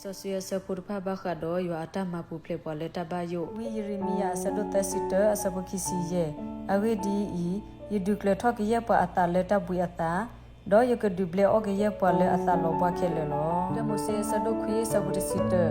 စီဆှံအဆၢဖိတဖၣ်ဘၣ်ဃးဒီးယွၤအတၢ်မၤပူၤဖျဲးပှၤလၢတၢ်ဘၣ်ယိၣ်. ဝံယံးရမံယၤအဆၢဒိၣ်သၢဆံတၢ အဆၢဖိခံဆံယဲၢ်, အဂ့ၢ်ဒ်အံၤ, ယဒုးကျၢၤထီၣ်ကယဲၢ်ပှၤအသးလၢတၢ်ဘှံးအသး, ဒီးယကဒုးဘျဲအီၣ်ကယဲၢ်ပှၤလၢအသးလီၤဘှါခဲလၢာ်လီၤ. တၢမိၤၡ့အဆၢဒိၣ်ခွံအဆၢဖိတဆံတၢ,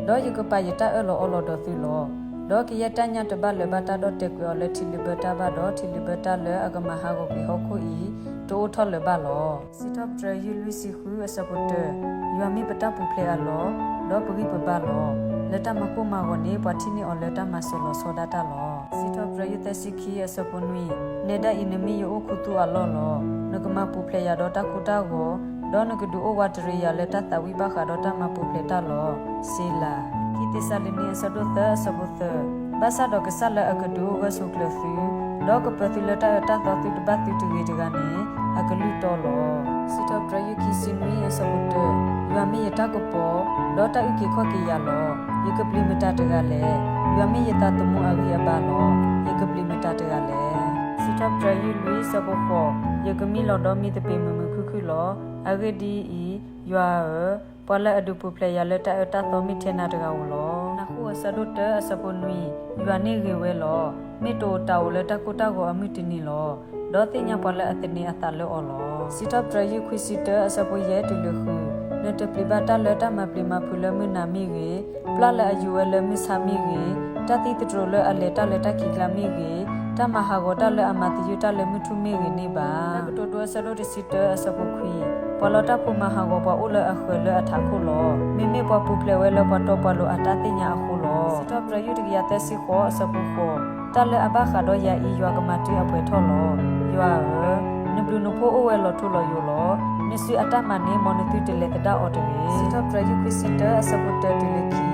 ဒီးယကပာ်ယတၢ်အၢၣ်လီၤအီလီၤဒီးသုလီၤ. ဒီးကယဲၢ်တၢ်ညၣ်တဘၣ်လၢၤဘၣ်တၢ်ဒီးတဲာ်ကွံာ်အီၤလၢထံလုၢ်ဘၢတၢ်ဘၣ်ဒီး ထံလုၢ်ဘၢတၢ်လၢအကမၤဟးဂီၤကွံာ်ဟီၣ်ခိၣ်အံၤ တအိၣ်ထီၣ်လၢၤဘၣ်လီၤ. စံးထီၣ်ပတြၢၤယုၢ်လွံၢ်ဆံဃုအဆၢဖိတၢ, ယွၤမ့ၢ်ပတၢ်ပူၤဖျဲးအလီၢ်, ဒီးပဂံၢ်ပဘါလီၤ. လၢတၢ်မၤကိၢ်မၤဂီၤန့ၣ် ပှၤထံၣ်န့ၢ်အီၤလၢတၢ်မၤစၢၤလီၤဆီဒၣ်တၢ်လီၤ. စံးထီၣ်ပတြၢၤယုၢ်သၢဆံခံအဆၢဖိနွံ, နဲဒၣ်အံၤနမ့ၢ်ယအိၣ်ခူသူၣ်အလီၢ်လီၤ. နကမၤပူၤဖျဲးယၤဒီးတၢ်ကိၢ်တၢ်ဂီၤ, ဒီးနကဒုးအိၣ်ဝးတရံးယၤလၢတၢ်သးဝံၣ်ဘၣ်ဃးဒီးတၢ်မၤပူၤဖျဲးတၢ်လီၤ. စ့လၤ. ခံသ့းစၤလနံအဆၢဒိၣ်သၢအဆၢဖိသၢ, ဘၣ်ဆၣ်ဒီးကစၢ်လၢအကဒုးအိၣ်ဂၢၢ်ဆိးကျၢၤသု, ဒီးကပၢၤသုလၢတၢ်အၢတၢ်သီသုတဘၣ်သုတဂ့ၤတဂၤန့ၣ် အကလုၢ်တီလီၤ. စံးထီၣ်ပတြၢၤယုၢ်ခံဆံနွံအဆၢဖိတၢ, ယွၤမ့ၢ်ယတၢ်ကပီၤ, ဒီးတၢ်အုၣ်က့ၤခီၣ်က့ၤယၤလီၤ. ယကပျံၤမတၤတဂၤလဲၣ်. ယွၤမ့ၢ်ယသးသမူအဂံၢ်အဘါလီၤ. ယကပျံၤမတၤတဂၤလဲၣ်. စံးထီၣ်ပတြၢၤယုၢ်လွံၢ်အဆၢဖိဃိး, ယကမံလီၤဒီးမံသပ့ၤမုာ်မုာ်ခုၣ်ခုၣ်လီၤ. အဂ့ၢ်ဒ်အံၤ, ယွၤဧၢ, ပှၤလၢအဒုးပူၤဖျဲးယၤလၢတၢ်အၢတၢ်သီမ့ၢ်ထဲနၤတဂၤဧိၤလီၤ. နၢ်ဟူအဆၢဒိၣ်တၢအဆၢဖိနွံ, ယွၤန့ၣ်ဂ့ၤဝဲလီၤ. မ့ၢ်တအိၣ်တၢ်အိၣ်လၢတၢ်ကိၢ်တၢ်ဂီၤအမုၢ်တနံၤလီၤ. ဒီးသ့ၣ်ညါပှၤလၢအသန့ၤအသးလၢအီၤလီၤ. စံးထီၣ်ပတြၢၤယုၢ်ခွံဆံတၢအဆၢဖိယဲၢ်တုၤလၢဃု, နတပျံၤဘၣ်တၢ်လၢတၢ်မၤပျံၤမၤဖုးလၢမုၢ်နၤမ့ၢ်ဂ့ၤ, ပျၢ်လၢအယူၤဝဲလၢမုၢ်ဆါမ့ၢ်ဂ့ၤ, တၢ်သံသတြိာ်လၢအလဲၤတၢ်လၢတၢ်ခံးကျါမ့ၢ်ဂ့ၤ, တၢ်မၤဟးဂီၤတၢ်လၢအမၤသယုၢ်တၢ်လၢမုၢ်ထူၣ်မ့ၢ်ဂ့ၤန့ၣ်ဘၣ်. တၢ်ကတိၤဒိအဆၢဒိၣ်တဆံတၢအဆၢဖိခွံ, ပှၤလီတၢ်ဖိမၤဟးဂီၤပှၤအိၣ်လၢအဃၢၤလၢအထးခိၣ်လီၤ. မ့မ့ၢ်ပှၤပူၤဖျဲးဝဲလၢပှၤတီပှၤလိၤအတၢ်သ့ၣ်ညါအဃိလီၤ. စံးထီၣ်ပတြၢၤယုၢ်တကယၤသၢဆံဃိးအဆၢဖိဃိး, တၢ်လၢအဘၣ်ဃးဒီးယၤအံၤ ယွၤကမၤတ့ၢ်အပှဲၤထီၣ်လီၤ. ယွၤဧၢ, နဘျုးနဖှိၣ်အိၣ်ဝဲလီၤထူလီၤယိာ်လီၤ. မ့ၢ်သုအတၢ်မၤန့ၣ် မ်နသုတလဲၤသဒၣ်အီၤတဂ့ၤ. စံးထီၣ်ပတြၢၤယုၢ်ခွံဆံတၢအဆၢဖိတၢတုၤလၢခံ,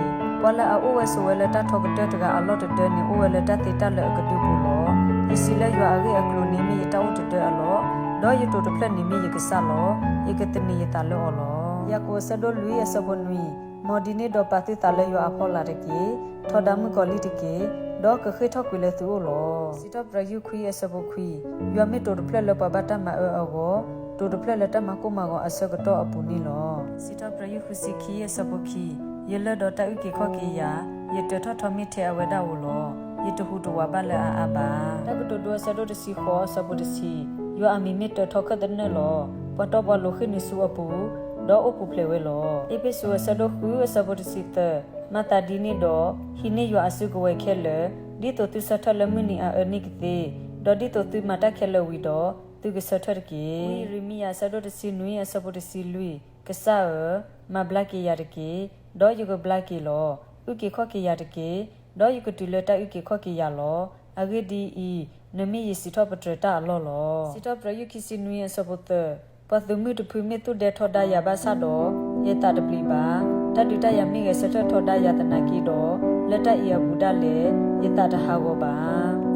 ပှၤလၢအအိၣ်ဝဲဆိးဝဲလၢတၢ်ထီကတၢၢ်တဂၤအလီၢ်တဒၢန့ၣ် အိၣ်ဝဲလၢတၢ်သ့တၢ်လၢအကဒုပူၤလီၤ. ယစံးလၢယွၤအဂ့ၢ်အကျိၤန့ၣ် မ့ၢ်ယတၢ်အိၣ်တဒၢအလီၢ်, ဒီးယတိာ်တဖျၢၣ်န့ၣ်မ့ၢ်ယကစၢ်လီၤ. ယကသန့ၤယသးလၢအီၤလီၤ. ယၤကိာ်အဆၢဒိၣ်လွံၢ်အဆၢဖိနွံ, မ်ဒ်န့ၣ်ဒီးပာ်သုသးလၢယွၤအဖီလာ်တက့ၢ်. ထီဒါမုၣ်ကီၤလံၢ်တက့ၢ်, ဒီးကဃ့ၢ်ထီၣ်ကွံာ်လၢသုအိၣ်လီၤ. စံးထီၣ်ပတြၢၤယုၢ်ခွံအဆၢဖိခွံ, ယွၤမ့ၢ်တိာ်တဖျၢၣ်လၢပှၤဘၣ်တၢ်မၤအၢအဂီၢ်, တိာ်တဖျၢၣ်လၢတၢ်မၤကိၢ်မၤဂီၤအဆၢကတီၢ်အပူၤန့ၣ်လီၤ. စံးထီၣ်ပတြၢၤယုၢ်ဃုဆံခံအဆၢဖိခံ, ယလၢၢ်ဒီးတၢ်အုၣ်က့ၤခီၣ်က့ၤယၤ, ယတၢၤထီၣ်ထီမ့ၢ်ထဲအဝဲဒၣ်ဧိၤလီၤ. ယတဟူးတဝးဘၣ်လၢအအါဘၣ်. တၢ်ကတိၤဒိအဆၢဒိၣ်တဆံဃိးအဆၢဖိတဆံ, ယွၤအမံၤမ့ၢ်တၢၤထီခၢၣ်သနၢၣ်လီၤ. ပှၤတီပှၤလိၤဃ့ၢ်နုာ်ဆူအပူၤ, ဒီးအိၣ်ပူၤဖျဲးဝဲလီၤ. အ့းဖ့းစူးအဆၢဒိၣ်ဃုအဆၢဖိတဆံသၢ, မၤသးဒ်န့ၣ်ဒီး, ဟံးန့ၢ်ယွၤအစုကဝဲၤခဲလၢာ်, ဒ်သိးသုဆၢထၢၣ်လၢမုၢ်နံၤအအၢန့ၣ်ကသ့, ဒီးဒ်သိးသုမၤတၢ်ခဲလၢာ်ဝံၤဒီး, သုကဆၢထၢၣ်တက့ၢ်. ဝံယံးရမံယၤအဆၢဒိၣ်တဆံနွံအဆၢဖိတဆံလွံၢ်, ကစၢ်ဧၢ, မၤဘျါက့ၤယၤတက့ၢ်, ဒီးယကဘျါက့ၤလီၤ. အုၣ်က့ၤခီၣ်က့ၤယၤတက့ၢ်, ဒီးယကတုၤလၢတၢ်အုၣ်က့ၤခီၣ်က့ၤယၤလီၤ. အဂ့ၢ်ဒ်အံၤ, နမ့ၢ်ယစံးထီၣ်ပတြၢၤတၢ်အလီၢ်လီၤ. စံးထီၣ်ပတြၢၤယုၢ်ခံဆံနွံအဆၢဖိသၢ, ပှၤသုးမုၢ်တဖုမ့ၢ်သူၣ်ဒဲထီဒါယၤဘၣ်ဆၣ်ဒီး, ယသးတပျံၤဘၣ်. တၢ်ဒုးတၢ်ယၤမ့ၢ်ဂဲၤဆၢထၢၣ်ထီဒါယၤသနာ်က့ဒီး, လၢတၢ်အံၤအပူၤဒၣ်လဲာ်, ယသးတဟးဂီၤဘၣ်.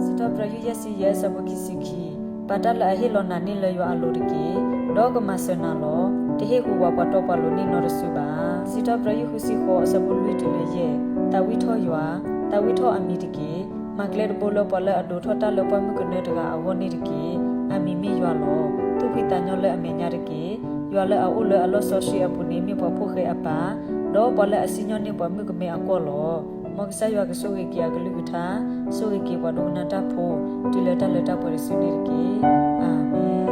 စံးထီၣ်ပတြၢၤယုၢ်ယဲၢ်ဆံယဲၢ်အဆၢဖိခံဆံခံ, ပာ်တၢ်လၢအဟ့ၣ်လီၤနၤန့ၣ်လၢယွၤအလိၤတက့ၢ်, ဒီးကမၤစၢၤနၤလီၤ. တဟ့ၣ်ဟူးဝးပှၤတီပှၤလိၤန့ၣ်နီတစုဘၣ်. စံးထီၣ်ပတြၢၤယုၢ်ဃုဆံဃိးအဆၢဖိလွံၢ်တုၤလၢယဲၢ်, သးဝံၣ်ထီၣ်ယွၤ, သးဝံၣ်ထီၣ်အမံၤတက့ၢ်. မၤကျဲတဘိလၢပှၤလၢအဒိးထီၣ်တၢ်လၢပှၢ်မုၢ်ကနၢတဂၤအဂီၢ်န့ၣ်တက့ၢ်. အမံၤမ့ၢ်ယွၤလီၤ. သူၣ်ဖှံသးညီလၢအမဲာ်ညါတက့ၢ်. ယွၤလၢအအိၣ်လၢအလီၢ်စီဆှံအပူၤန့ၣ်မ့ၢ်ပှၤဖိၣ်ဃဲအပၢ်, ဒီးပှၤလၢအစံၣ်ညီၣ်န့ၢ်ပှၤမုၣ်ကမဲအကွီၢ်လီၤ. မ်ကစၢ်ယွၤကဆိၣ်ဂ့ၤက့ၤအကလုၢ်ကထါ, ဆိၣ်ဂ့ၤက့ၤပှၤဒိကနၣ်တၢ်ဖိ, တုၤလၢတၢ်လၢတၢ်ပှဲၤတစုန့ၣ်တက့ၢ်. အၤမ့ၣ်.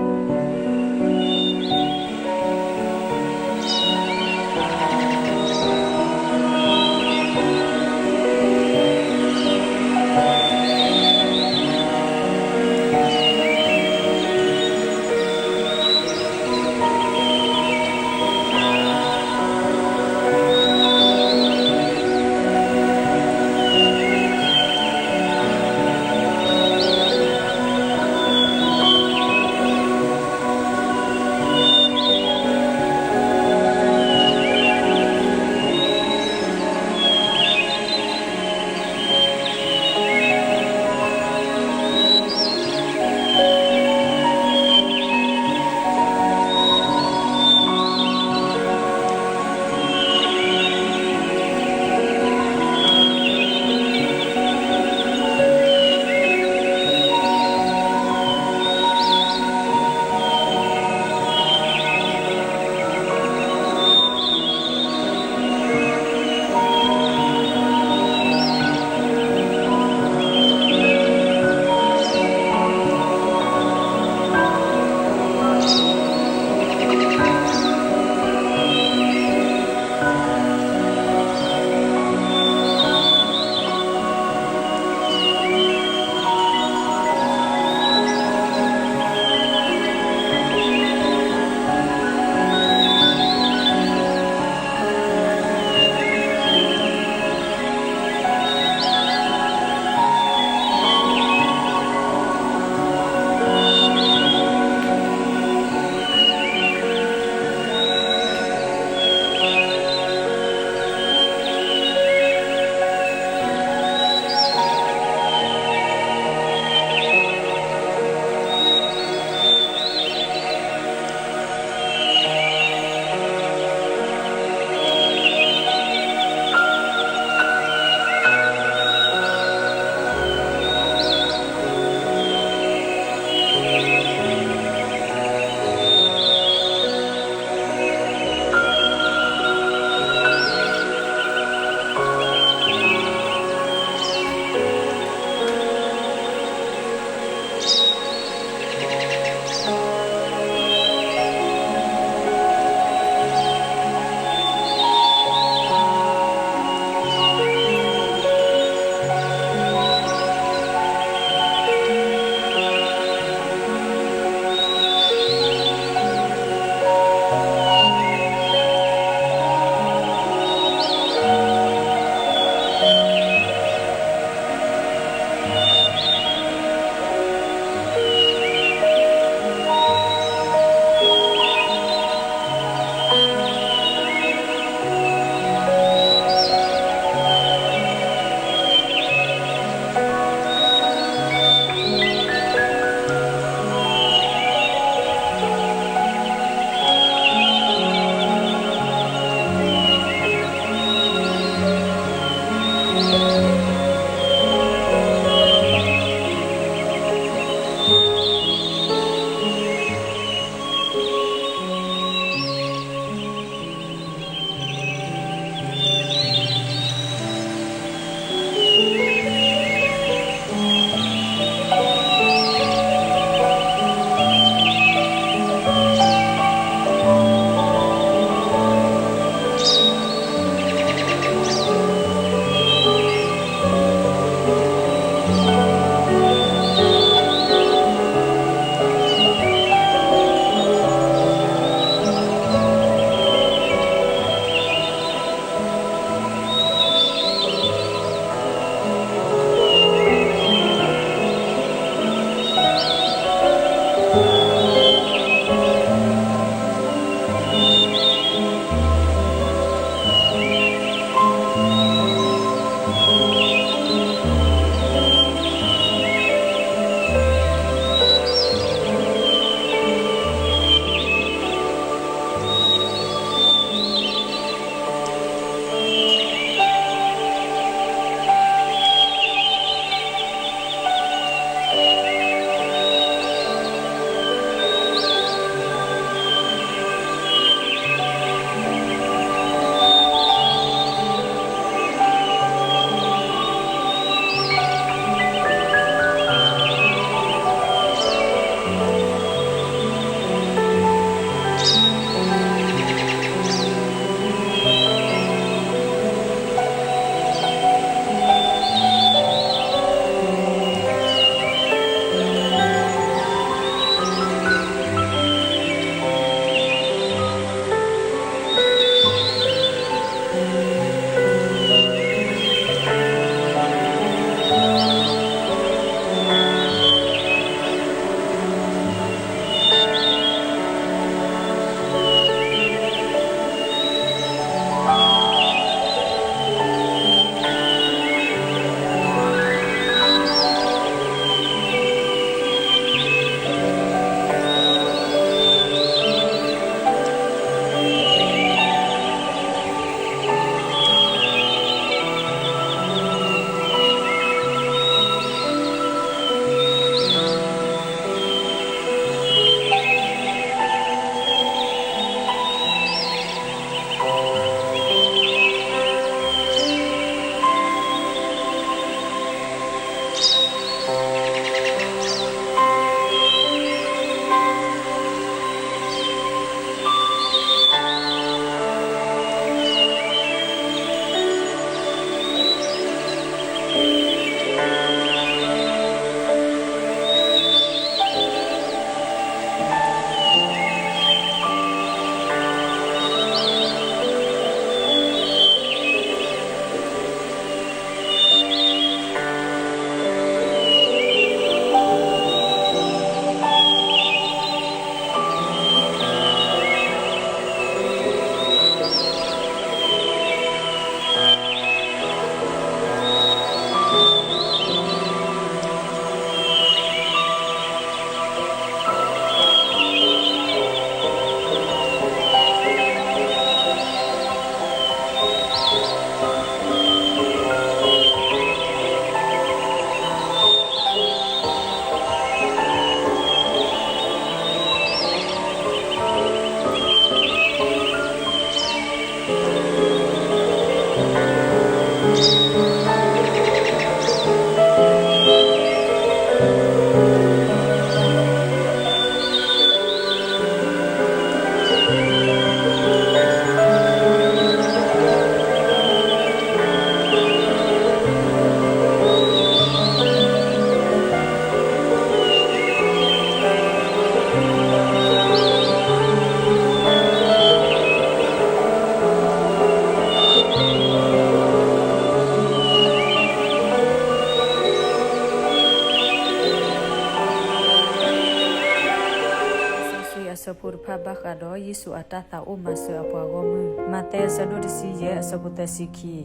တဖၣ်ဘၣ်ဃးဒီးယ့ၣ်ၡူးအတၢ်သးအိၣ်မၤစၢၤအပှၤဂီၢ်မုၢ်, မးသဲအဆၢဒိၣ်တဆံယဲၢ်အဆၢဖိသၢဆံခံ,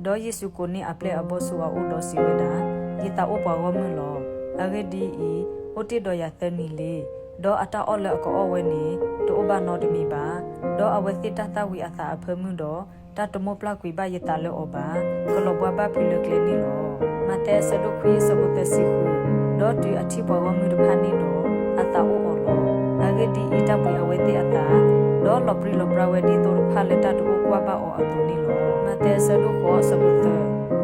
ဒီးယ့ၣ်ၡူးကိးန့ၢ်အပျဲၢ်အဘီၣ်ဆူအအိၣ်ဒီးစံးဝဲဒၣ်, ယသးအိၣ်ပှၤဂီၢ်မုၢ်လီၤ. အဂ့ၢ်ဒ်အံၤ, အိၣ်တ့ၢ်ဒီးယၤသၢနံၤလံ, ဒီးအတၢ်အီၣ်လၢအကအီၣ်ဝဲန့ၣ် တအိၣ်ဘၣ်နီတမံၤဘၣ်. ဒီးအဝဲသ့ၣ်တၢ်သၣ်ဝံၤအသးအဖၢမုၢ်ဒီး တၢ်တမိၣ်ပျၢ်ကွံာ်ဘၣ်ယသးလၢအီၤဘၣ်, ကလီၤဘှါဘၣ်ဖုးလၢကျဲန့ၣ်လီၤ. မးသဲအဆၢဒိၣ်ခွံအဆၢဖိသၢဆံဃု, ဒီးတုၤအထံၣ်ပှၤဂီၢ်မုၢ်တဖၣ်န့ၣ်ဒီး အသးအိၣ်အီၤလီၤ. အဂ့ၢ်ဒ်အံၤ, တၢ်ဘှံးအဝဲသ့ၣ်အသး, ဒီးလီၤပြံလီၤပြါဝဲဒ်သိးတဖၣ်လၢတၢ်တအိၣ်ကွၢ်ဘၣ်အီၤအသိးန့ၣ်လီၤ. မးသဲအဆၢဒိၣ်ဃိးအဆၢဖိသၢ,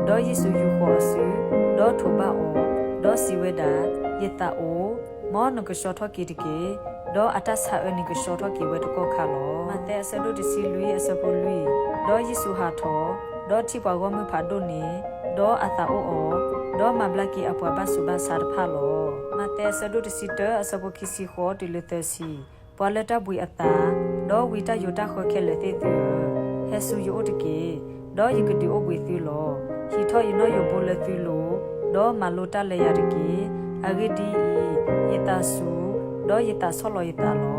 ဒီးယ့ၣ်ၡူးယူာ်ဃီၤအစု, ဒီးထိးဘၣ်အီၤ, ဒီးစံးဝဲဒၣ်, ယသးအိၣ်, မ်နကဆှီထီၣ်က့ၤတက့ၢ်. ဒီးအတၢ်ဆါအၢန့ၣ်ကဆှီထီၣ်က့ၤဝဲတကီၢ်ခါလီၤ. မးသဲအဆၢဒိၣ်တဆံလွံၢ်အဆၢဖိလွံၢ်, ဒီးယ့ၣ်ၡူးဟးထီၣ်, ဒီးထံၣ်ပှၤဂီၢ်မုၢ်ဖးဒိၣ်န့ၣ်, ဒီးအသးအိၣ်အီၤ, ဒီးမၤဘျါက့ၤအပှၤဘၣ်ဆူးဘၣ်ဆါတဖၣ်လီၤ. မးသဲအဆၢဒိၣ်တဆံတၢအဆၢဖိခံဆံဃိးတုၤလၢသၢဆံ, ပှၤလၢတၢ်ဘှံးအသး, ဒီးဝံတၢ်ယိးတၢ်ဃၢခဲလၢာ်သ့ၣ်သုဧၢ, ဟဲဆူယအိၣ်တက့ၢ်. ဒီးယကဒုးအိၣ်ဘှံးသုလီၤ. ဟံးထီၣ်ယနီၣ်ယိးဘိလၢသုလိၤ, ဒီးမၤလိတၢ်လၢယၤတက့ၢ်. အဂ့ၢ်ဒ်အံၤ, ယသးစူၤ, ဒီးယသးဆီၣ်လီၤယသးလီ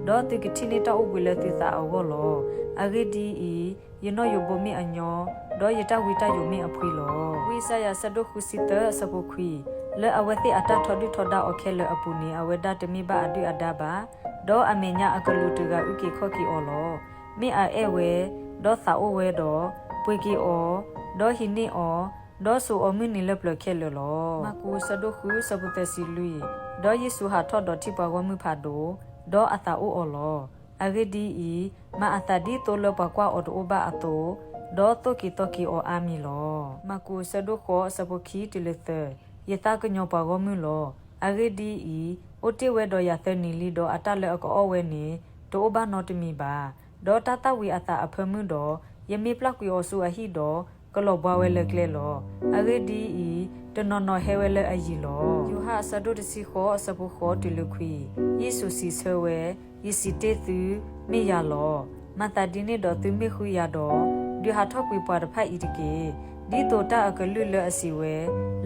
ၤ. ဒီးသုကထံၣ်န့ၢ်တၢ်အိၣ်ဘှံးလၢသုသးအဂီၢ်လီၤ. အဂ့ၢ်ဒ်အံၤ, ယနီၣ်ယိးဘိမ့ၢ်အညီ, ဒီးယတၢ်ဝံတၢ်ယိးမ့ၢ်အဖှံလီၤ. ဝံယၡါယၤအဆၢဒိၣ်ဃုဆံသၢအဆၢဖိခွံ, လၢအဝဲသ့ၣ်အတၢ်ထီဒုၣ်ထီဒါအီၤခဲလၢာ်အပူၤန့ၣ် အဝဲဒၣ်တမ့ၢ်ဘၣ်အဒုၣ်အဒါဘၣ်, ဒီးအမဲာ်ညါအကလူးတဂၤအုၣ်က့ၤခီၣ်က့ၤအီၤလီၤ. မ့ၢ်အအဲၣ်ဝဲ, ဒီးသးအိၣ်ဝဲဒီး, ပှ့ၤက့ၤအီၤ, ဒီးဟံးန့ၢ်အီၤ, ဒီးစိာ်အီၤမုၢ်နံၤလၢပျၢၤခဲလၢာ်လီၤ. မၢ်ကူးအဆၢဒိၣ်ဃုအဆၢဖိသၢဆံလွံၢ်, ဒီးယ့ၣ်ၡူးဟးထီၣ်ဒီးထံၣ်ပှၤဂီၢ်မုၢ်ဖးဒိၣ်, ဒီးအသးအိၣ်အီၤလီၤ. အဂ့ၢ်ဒ်အံၤ, မၤအသးဒ်သိးလၢပှၤကွၢ်အီၤတအိၣ်ဘၣ်အသိး, ဒီးသိၣ်က့ၤသီက့ၤအီၤအါမံၤလီၤ. မၢ်ကူးအဆၢဒိၣ်ဃိးအဆၢဖိခံတုၤလၢသၢ, ယသးကညီၤပှၤဂီၢ်မုၢ်လီၤ. အဂ့ၢ်ဒ်အံၤ, အိၣ်တ့ၢ်ဝဲဒီးယၤသၢနံၤလံ, ဒီးအတၢ်လၢအကအီၣ်ဝဲန့ၣ် တအိၣ်ဘၣ်နီတမံၤဘၣ်. ဒီးတၢ်သၣ်ဝံၤအသးအဖၢမုၢ်ဒီး, ယမ့ၢ်ပျၢ်ကွံာ်အီၤဆူအဟံၣ်ဒီး, ကလီၤဘှါဝဲလၢကျဲလီၤ. အဂ့ၢ်ဒ်အံၤ, တနီၤနီၤဟဲဝဲလၢအယံၤလီၤ. ယိၤဟၣ်အဆၢဒိၣ်တဆံဃိးအဆၢဖိဃိးတုၤလၢခွံ, ယ့ၣ်ၡူးစံးဆၢဝဲ, ယစံးတ့ၢ်သု, မ့ၢ်ယၤလီၤ. မၤသးဒ်န့ၣ်ဒီးသုမ့ၢ်ဃုယၤဒီး, ဒုးဟးထီၣ်ကွံာ်ပှၤတဖၣ်အံၤတက့ၢ်. ဒ်သိးတၢ်အကလုၢ်လၢအစံးဝဲ,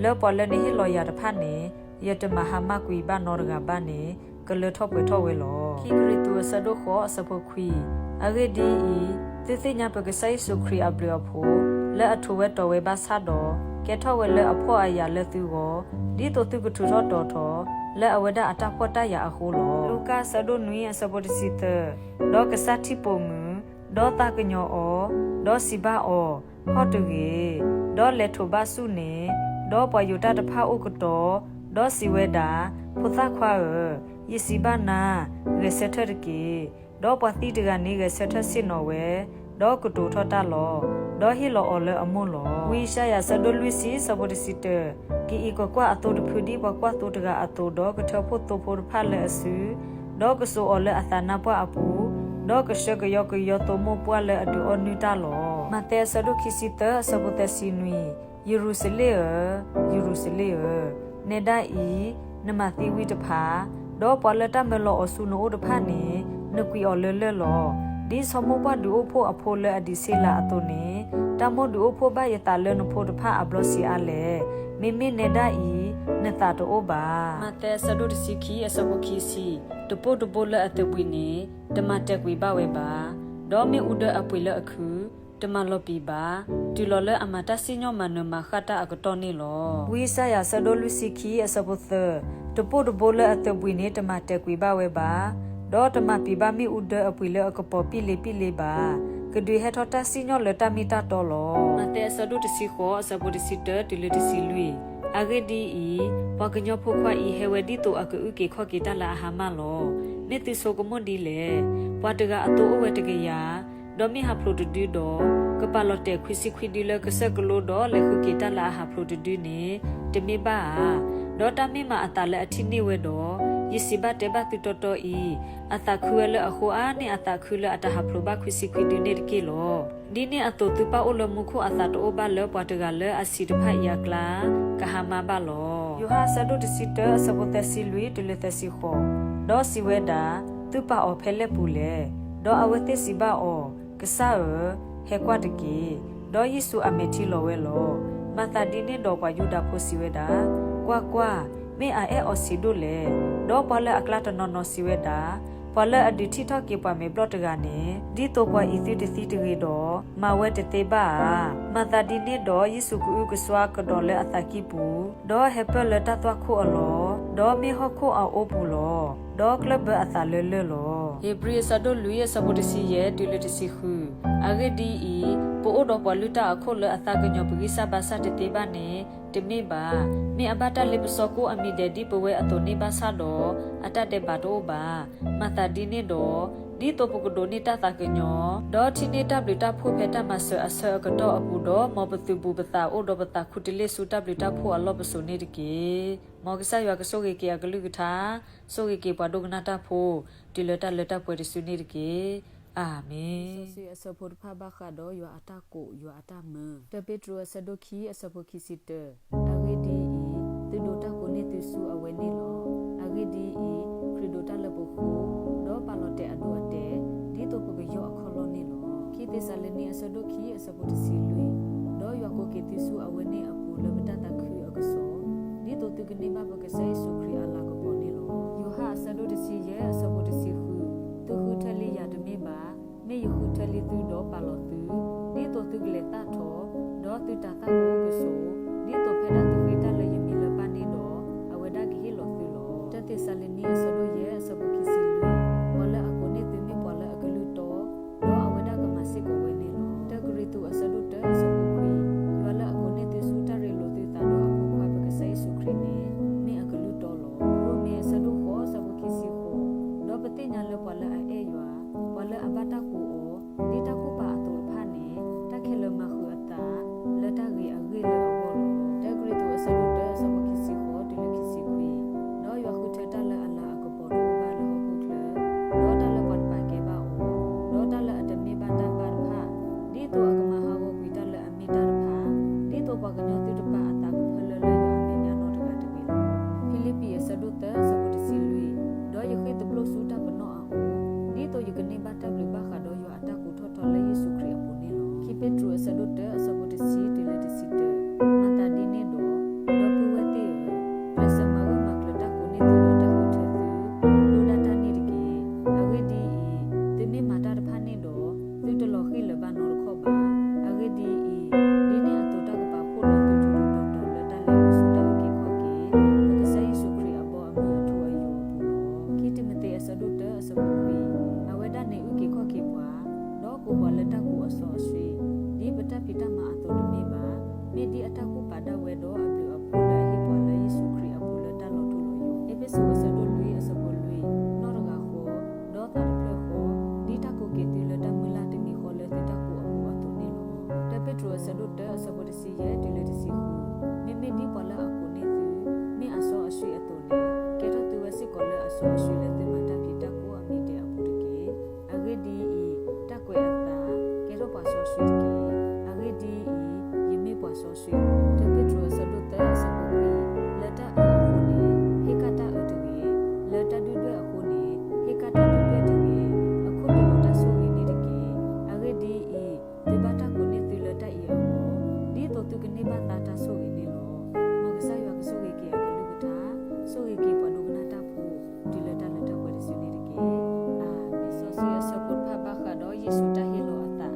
လၢပှၤလၢနဟ့ၣ်လီၤယၤတဖၣ်န့ၣ်, ယတမၤဟါမၢ်ကွံာ်ဘၣ်နီတဂၤဘၣ်န့ၣ်, ကလၢထီၣ်ပှဲၤထီၣ်ဝဲလီၤ. ခံကရံၣ်သူးအဆၢဒိၣ်ဃိးအဆၢဖိခွံ, အဂ့ၢ်ဒ်အံၤ, သုသ့ၣ်ညါပကစၢ်ယ့ၣ်ၡူးခရံာ်အဘျုးအဖှိၣ်, လၢအထိးဝဲတီၤဝဲဘၣ်ဆၣ်ဒီး, ကဲထီၣ်ဝဲလၢအဖှီၣ်အယာ်လၢသုဂီၢ်, ဒ်သိးသုကထူးထီၣ်တီၤထီၣ်, လၢအဝဲဒၣ်အတၢ်ဖှီၣ်တၢ်ယာ်အဃိလီၤ. လူၤကၣ်အဆၢဒိၣ်နွံအဆၢဖိတဆံသၢ, ဒီးကစၢ်ထံၣ်ပိာ်မုၣ်, ဒီးသးကညီၤအီၤ, ဒီးစံးဘၣ်အီၤ, ဟီၣ်တဂ့ၤ, ဒီးလဲၤထိးဘၣ်ဆူၣ်န့ၣ်, ဒီးပှၤယူဒၤတဖၣ်အိၣ်ကတီၤ, ဒီးစံးဝဲဒၣ်, ဖိသၣ်ခွါဧၢ, ယစံးဘၣ်နၤ, ဂဲၤဆၢထၢၣ်တက့ၢ်. ဒီးပှၤသံတဂၤန့ၣ်ဂဲၤဆၢထၢၣ်ဆ့ၣ်နီၤဝဲ, ဒီးကတိၤထီၣ်တၢ်လီၤ. ဒီးဟ့ၣ်လီၤအီၤလၢအမိၢ်လီၤ. ဝံယၡါယၤအဆၢဒိၣ်လွံၢ်ဆံအဆၢဖိတဆံတၢ, ကအံးကကွၢ်အသိတဖုဒ်ပှၤကွၢ်သိတဂၤအသိး, ဒီးကထၢဖှိၣ်သိဖိတဖၣ်လၢအစု, ဒီးကစိာ်အီၤလၢအသးနါပှၢ်အပူၤ, ဒီးကဆှၢကယီကယီသိမိၢ်ပှၢ်လၢအဒုးအီၣ်နုၢ်တၢ်လီၤ. မးသဲအဆၢဒိၣ်ခံဆံသၢအဆၢဖိသၢဆံနွံ, ယရူၤၡလ့ၣ်ဧၢ, ယရူၤၡလ့ၣ်ဧၢ, နဲဒၣ်အံၤ, နမၤသံဝံတဖၣ်, ဒီးပှၤလၢတၢ်မၢလီၤအီၤဆူနအိၣ်တဖၣ်န့ၣ်, နကွံာ်အီၤလၢလၢၢ်လီၤ. ဒ်ဆီမိၢ်ပှၢ်ဒုးအိၣ်ဖှိၣ်အဖိလၢအဒံးဆ့လးအသိးန့ၣ်, တၢ်မိၣ်ဒုးအိၣ်ဖှိၣ်ဘၣ်ယသးလၢနဖိတဖၣ်အဘျီဆံးအါလဲၣ်. မ့မ့ၢ်နဲဒၣ်အံၤ, နသးတအိၣ်ဘၣ်. မးသဲအဆၢဒိၣ်တဆံခံအဆၢဖိခံဆံ, တပိၢ်တဘိလၢအသဘှံးန့ၣ်, တမၤတဲာ်ကွံာ်ဘၣ်ဝဲဘၣ်. ဒီးမ့ၣ်အူဒၢအပှ့ၤလၢအခု, တမၤလီၤပံာ်ဘၣ်, တုၤလီၤလၢအမၤတၢ်စံၣ်ညီၣ်မၤနၢၤမၤဃၣ်တၢ်အကတီၢ်န့ၣ်လီၤ. ဝံယၡါယၤအဆၢဒိၣ်လွံၢ်ဆံခံအဆၢဖိသၢ, တပိၢ်တဘိလၢအသဘှံးန့ၣ် တမၤတဲာ်ကွံာ်ဘၣ်ဝဲဘၣ်, ဒီးတမၤပံာ်ဘၣ်မ့ၣ်အူဒၢအပှ့ၤလၢအကပီၤပံၣ်လ့ပံၣ်လ့ဘၣ်. ကဒုးဟဲထီၣ်တၢ်စံၣ်ညီၣ်လၢတၢ်မ့ၢ်တၢ်တီလီၤ. မးသဲအဆၢဒိၣ်တဆံဃိးအဆၢဖိတဆံတၢတုၤလၢတဆံလွံၢ်, အဂ့ၢ်ဒ်အံၤ, ပှၤကညီဖိခွါအံၤဟဲဝဲဒ်သိးအကအုၣ်က့ၤခီၣ်က့ၤတၢ်လၢအဟါမၢ်လီၤ. မ့ၢ်သုဆိကမိၣ်ဒ်လဲၣ်. ပှၤတဂၤအသိအိၣ်ဝဲတကယၤ, ဒီးမ့ၢ်ဟးဖျိးတဒုဒီး, ကပာ်လီၤတဲာ်ခွံဆံခွံဒုလၢကစၢၢ်ကလိဒီးလဲၤဃုက့ၤတၢ်လၢအဟးဖျိးတဒုန့ၣ်, တမ့ၢ်ဘၣ်ဧါ. ဒီးတၢ်မ့ၢ်မးအသးလၢအထံၣ်န့ၢ်ဝဲဒီး, ယစံးဘၣ်တဲဘၣ်သုတီတီအံၤ, အသးခုဝဲလၢအဃိအါန့ၢ်အသးခုလၢအတဟးဖျိးဘၣ်ခွံဆံခွံဒုန့ၣ်တက့ၢ်လီၤ. ဒ်န့ၣ်အသိးသုပၢ်အိၣ်လၢမူခိၣ်အသးတအိၣ်ဘၣ်လၢပှၤတဂၤလၢအဆံးတဖၣ်အံၤအကျါ, ကဟါမၢ်ဘၣ်လီၤ. ယိၤဟၣ်အဆၢဒိၣ်တဆံတၢအဆၢဖိသၢဆံလွံၢ်တုၤလၢသၢဆံဃိး, ဒီးစံးဝဲဒၣ်, သုပာ်အီၤဖဲလဲၣ်ပူၤလဲၣ်. ဒီးအဝဲသ့ၣ်စံးဘၣ်အီၤ, ကစၢ်ဧၢ, ဟဲကွၢ်တက့ၢ်. ဒီးယ့ၣ်ၡူးအမဲာ်ထံလီၤဝဲလီၤ. မၤသးဒ်န့ၣ်ဒီးပှၤယူဒၤဖိစံးဝဲဒၣ်, ကွၢ်ကွၢ်, မ့ၢ်အအဲၣ်အီၤဆံးဒိၣ်လဲၣ်. ဒီးပှၤလၢအကျါတနီၤနီၤစံးဝဲဒၣ်, ဖ ပှၤလၢအဒုးထံၣ်ထီၣ်က့ၤပှၤမဲာ်ဘျီၣ်တဂၤန့ၣ်, ဒ်သိးပှၤအံၤသုတသံတဂ့ၤဒီး, မၤဝဲတသ့ဘၣ်ဧါ. မၤသးဒ်န့ၣ်ဒီး ယ့ၣ်ၡူးကအုကစွါကဒီးလၢအသးကံၢ်ပူၤ, ဒီးဟဲပၢၢ်လၢတၢ်သွၣ်ခိၣ်အလီၢ်, ဒီးမ့ၢ်ဟီၣ်ခိၣ်အအိပူၤလီၤ. ဒီးကျၢၢ်ဘၢအသးလၢလၢၢ်လီၤ. ဧ့ၤဘြံၤအဆၢဒိၣ်လွံၢ်အဆၢဖိတဆံယဲၢ်တုၤလၢတဆံဃု. အဂ့ၢ်ဒ်အံၤ, ပအိၣ်ဒီးပှၤလုၢ်တၢ်အခိၣ်လၢအသးကညီၤပဂံၢ်စၢ်ဘါစၢ်တသ့ဘၣ်န့ၣ် တမ့ၢ်ဘၣ်. မ့ၢ်အဘၣ်တၢ်လ့ပစီကိၣ်အမံၤဒဲးဒ်ပဝဲအသိးန့ၣ်ဘၣ်ဆၣ်ဒီး, အတၢ်ဒဲးဘးတအိၣ်ဘၣ်. မၤသးဒ်န့ၣ်ဒီး, ဒ်သိးပကဒိးန့ၢ်တၢ်သးကညီၤ, ဒီးထံၣ်န့ၢ်တၢ်ဘျုးတၢ်ဖှိၣ်ဖဲတၢ်မၤစၢၤအဆၢအကတီၢ်အပူၤဒီး, မ်ပသုးဘူးပသးအိၣ်ဒီးပသးခူတလ့ၢ်ဆူတၢ်ဘျုးတၢ်ဖှိၣ်အလီၢ်ပစိာ်န့ၣ်တက့ၢ်. မ်ကစၢ်ယွၤကဆိၣ်ဂ့ၤက့ၤအကလုၢ်ကထါ, ဆိၣ်ဂ့ၤက့ၤပှၤဒိကနၣ်တၢ်ဖိ, တုၤလၢတၢ်လၢတၢ်ပှဲၤတစုန့ၣ်တက့ၢ်. အၤမ့ၣ်. လံာ်စီဆှံအဆၢဖိတဖၣ်ဘၣ်ဃးဒီးယွၤအတၢ်ကိးယွၤအတၢ်မၢ, တၢပ့းတရူးအဆၢဒိၣ်ခံအဆၢဖိခံဆံတၢ, အဂ့ၢ်ဒ်အံၤ, သုဒိးတၢ်ကိးန့ၢ်သုဆူအဝဲန့ၣ်လီၤ. အဂ့ၢ်ဒ်အံၤ, ခရံာ်ဒိးတၢ်လၢပဃိ, ဒီးပာ်လီၤတဲာ်အဒိအတဲာ်, ဒ်သိးပကယီၢ်အခီၣ်လီၢ်န့ၣ်လီၤ. ခံသ့းစၤလနံအဆၢဒိၣ်ခံအဆၢဖိတဆံလွံၢ်, ဒီးယွၤကိးက့ၤသုဆူအဝဲန့ၣ်အပူၤလၢပတၢ်သးခုအကစီၣ်, ဒ်သိးသုကန့ၢ်ဘၣ်ပကစၢ်ယ့ၣ်ၡူးခရံာ်အလၤကပီၤန့ၣ်လီၤ. ယိၤဟၣ်အဆၢဒိၣ်တဆံယဲၢ်အဆၢဖိတဆံဃု, သုဃုထၢလံယၤတမ့ၢ်ဘၣ်, မ့ၢ်ယဃုထၢလံသုဒီးပာ်လီၤသု, ဒ်သိးသုကလဲၤသၣ်ထီၣ်, ဒီးသုတၤသၣ်ကအိၣ်ကဆိး, ဒ်သိးဖဲဒၣ်သုဃ့တၢ်လၢယမံၤလၢပၢ်န့ၣ်ဒီး, အဝဲဒၣ်ကဟ့ၣ်လီၤသုလီၤ. တၢသ့းစၤလနံအဆၢဒိၣ်ယဲၢ်အဆၢဖိခံဆံလွံၢ်, ပှၤလၢအကိးန့ၢ်သုမ့ၢ်ပှၤလၢအကလုၢ်တီ, ဒီးအဝဲဒၣ်ကမၤစ့ၢ်ကီးဝဲန့ၣ်လီၤ. တၢကရံၣ်သူးအဆၢဒိၣ်တၢအဆၢဖိခွံ, ယွၤလၢအကိးန့ၢ်သုဆူတၢ်ရ့လိာ်သုသးဒီးအဖိခွါပကစၢ်ယ့ၣ်ၡူးခရံာ်န့ၣ်, မ့ၢ်အကလုၢ်တီလီၤ. ရိမ့ၤအဆၢဒိၣ်ဃိးအဆၢဖိခံဆံဃိး, ဒီးပသ့ၣ်ညါလၢပှၤလၢအအဲၣ်ယွၤ, ပှၤလၢအဘၣ်တၢ်ကိးအီၤ, ဒ်တၢ်ကူၣ်ပာ်အသိးတဖၣ်န့ၣ်, တၢ်ခဲလၢာ်မၤဃုာ်အသး, လၢတၢ်ဂ့ၤအဂ့ၢ်လၢအဂီၢ်လီၤ. တၢကရံၣ်သူးအဆၢဒိၣ်တၢအဆၢဖိခံဆံဃိးတုၤလၢခံဆံခွံ, ဒီးယွၤဃုထၢတၢ်လၢအလၤအကပီၤတအိၣ်ဘၣ်လၢဟီၣ်ခိၣ်ချၢ, ဒီးတၢ်လၢပှၤတပာ်ကဲဘၣ်အီၤ, ဒီးတၢ်လၢအတမ့ၢ်ဘၣ်တၢ်ဘၣ်တဖၣ်, ဒ်သိးအကမၤဟးဂီၤကွံာ်တၢ်လၢအမ့ၢ်တၢ်တဖၣ်, ဒ်သိးပှၤကညီသုတပာ်အသးကဖၢလၢလၢယွၤအမဲာ်ညါနီတဂၤတဂ့ၤလီၤ. ဖံလံးပံးအဆၢဒိၣ်သၢအဆၢဖိတဆံလွံၢ်, ဒီးယဃ့သဘျိၣ်ဆူတၢ်ပနီၣ်အအိၣ်, ဒ်သိးယကန့ၢ်ဘၣ်တၢ်ဘျုးဘၣ်ဃးဒီးယွၤအတၢ်ကိးထီၣ်ထီလၢယ့ၣ်ၡူးခရံာ်အပူၤန့ၣ်လီၤ. ခံပ့းတရူးအဆၢဒိၣ်တၢအဆၢဖိတဆံတုၤလၢတဆံတၢ, မၤသးဒ်န့ၣ်ဒီး, ဒီပုၢ်ဝဲၢ်သ့ၣ်ဧၢ, ကျဲးစၢးမၤဂၢၢ်မၤကျၢၤတၢ်ကိးန့ၢ်သုဒီးတၢ်ဃုထၢသု, ဒိၣ်ဒၣ်တၢ်န့ၣ်တက့ၢ်. အဂ့ၢ်ဒ်အံၤ, သုမ့ၢ်မၤတၢ်တဖၣ်န့ၣ်ဒီး, သုတလီၤဃံၣ်လၢၤဘၣ်နီတခီၣ်ဘၣ်. အဂ့ၢ်ဒ်အံၤ, ဒ်န့ၣ်အသိးတၢ်ကပာ်ဖှိၣ်လီၤသုထူထူတီတီလၢတၢ်လဲၤ ဆူတၢ်အုၣ်က့ၤခီၣ်က့ၤ, ပကစၢ်ယ့ၣ်ၡူးခရံာ်အဘီအမုၢ်အထူအယိာ်အပူၤလီၤ. ခံတံၤမသ့းအဆၢဒိၣ်တၢအဆၢဖိခွံ, အဝဲဒၣ်န့ၣ်အုၣ်က့ၤခီၣ်က့ၤပှၤ, ဒီးကိးပှၤလၢတၢ်ကူၣ်အစီအဆှံ, ဒ်ပတၢ်ဖံးတၢ်မၤအသိးတမ့ၢ်ဘၣ်, မ့ၢ်ဒ်အတၢ်ကူၣ်ပာ်ဒၣ်ဝဲဒီးအဘျုးအဖှိၣ်လၢအဟ့ၣ်ပှၤလၢယ့ၣ်ၡူးခရံာ်အပူၤလၢတၢ်လီၤထူလီၤယိာ်. အ့းဖ့းစူးအဆၢဒိၣ်လွံၢ်အဆၢဖိလွံၢ်, နီၢ်တဂၤဃီ, ဒီးသးတဖျၢၣ်ဃီ, ဒ်တၢ်ကိးက့ၤသုလၢတၢ်မုၢ်လၢ်တနံၤဃီလၢသုတၢ်ကူၣ်အမူးအသိးန့ၣ်လီၤ. တၢပ့းတရူးအဆၢဒိၣ်တၢအဆၢဖိတဆံယဲၢ်တုၤလၢတဆံဃု, မ့မ့ၢ်ဒ်ပှၤလၢအကိးန့ၢ်သု, မ့ၢ်အစီအဆှံအသိးန့ၣ်, ကဲထီၣ်သုဝဲစ့ၢ်ကီးလၢအစီအဆှံလၢသုမၤတၢ်ဖံးတၢ်မၤအမံၤဒဲးအပူၤတက့ၢ်. အဂ့ၢ်ဒ်အံၤ, တၢ်ကွဲးအသး, ကဲထီၣ်ပှၤစီဆှံတက့ၢ်. အဂ့ၢ်ဒ်အံၤ, ယမ့ၢ်ပှၤစီဆှံလီၤ. တၢပ့းတရူးအဆၢဒိၣ်သၢအဆၢဖိခွံ, လၢတၢ်အၢအဃိန့ၣ်, ဟ့ၣ်ကၣ်တၢ်အၢတဂ့ၤ, လၢတၢ်ဒုၣ်ဒွဲၣ်အဃိန့ၣ်, ဟ့ၣ်ကၣ်တၢ်ဒုၣ်ဒွဲၣ်တဂ့ၤ, အခိၣ်တလိာ်တၢ်ဆိၣ်ဂ့ၤန့ၣ်တက့ၢ်. အဂ့ၢ်ဒ်အံၤ, သုဘၣ်တၢ်ကိးန့ၢ်သုလၢတၢ်အံၤအဂီၢ်, ဒ်သိးသုကန့ၢ်ဘၣ်သါတၢ်ဆိၣ်ဂ့ၤန့ၣ်လီၤ. မ်ကစၢ်ယွၤကဆိၣ်ဂ့ၤက့ၤအကလုၢ်ကထါ, ဆိၣ်ဂ့ၤက့ၤပှၤဒိကနၣ်တၢ်ဖိ, တုၤလၢတၢ်လၢတၢ်ပှဲၤတစုန့ၣ်တက့ၢ်. အၤမ့ၣ်. လံာ်စီဆှံအဆၢဖိတဖၣ်ဘၣ်ဃးဒီးယ့ၣ်ၡူးတၢ်ဟ့ၣ်လီၤအသး,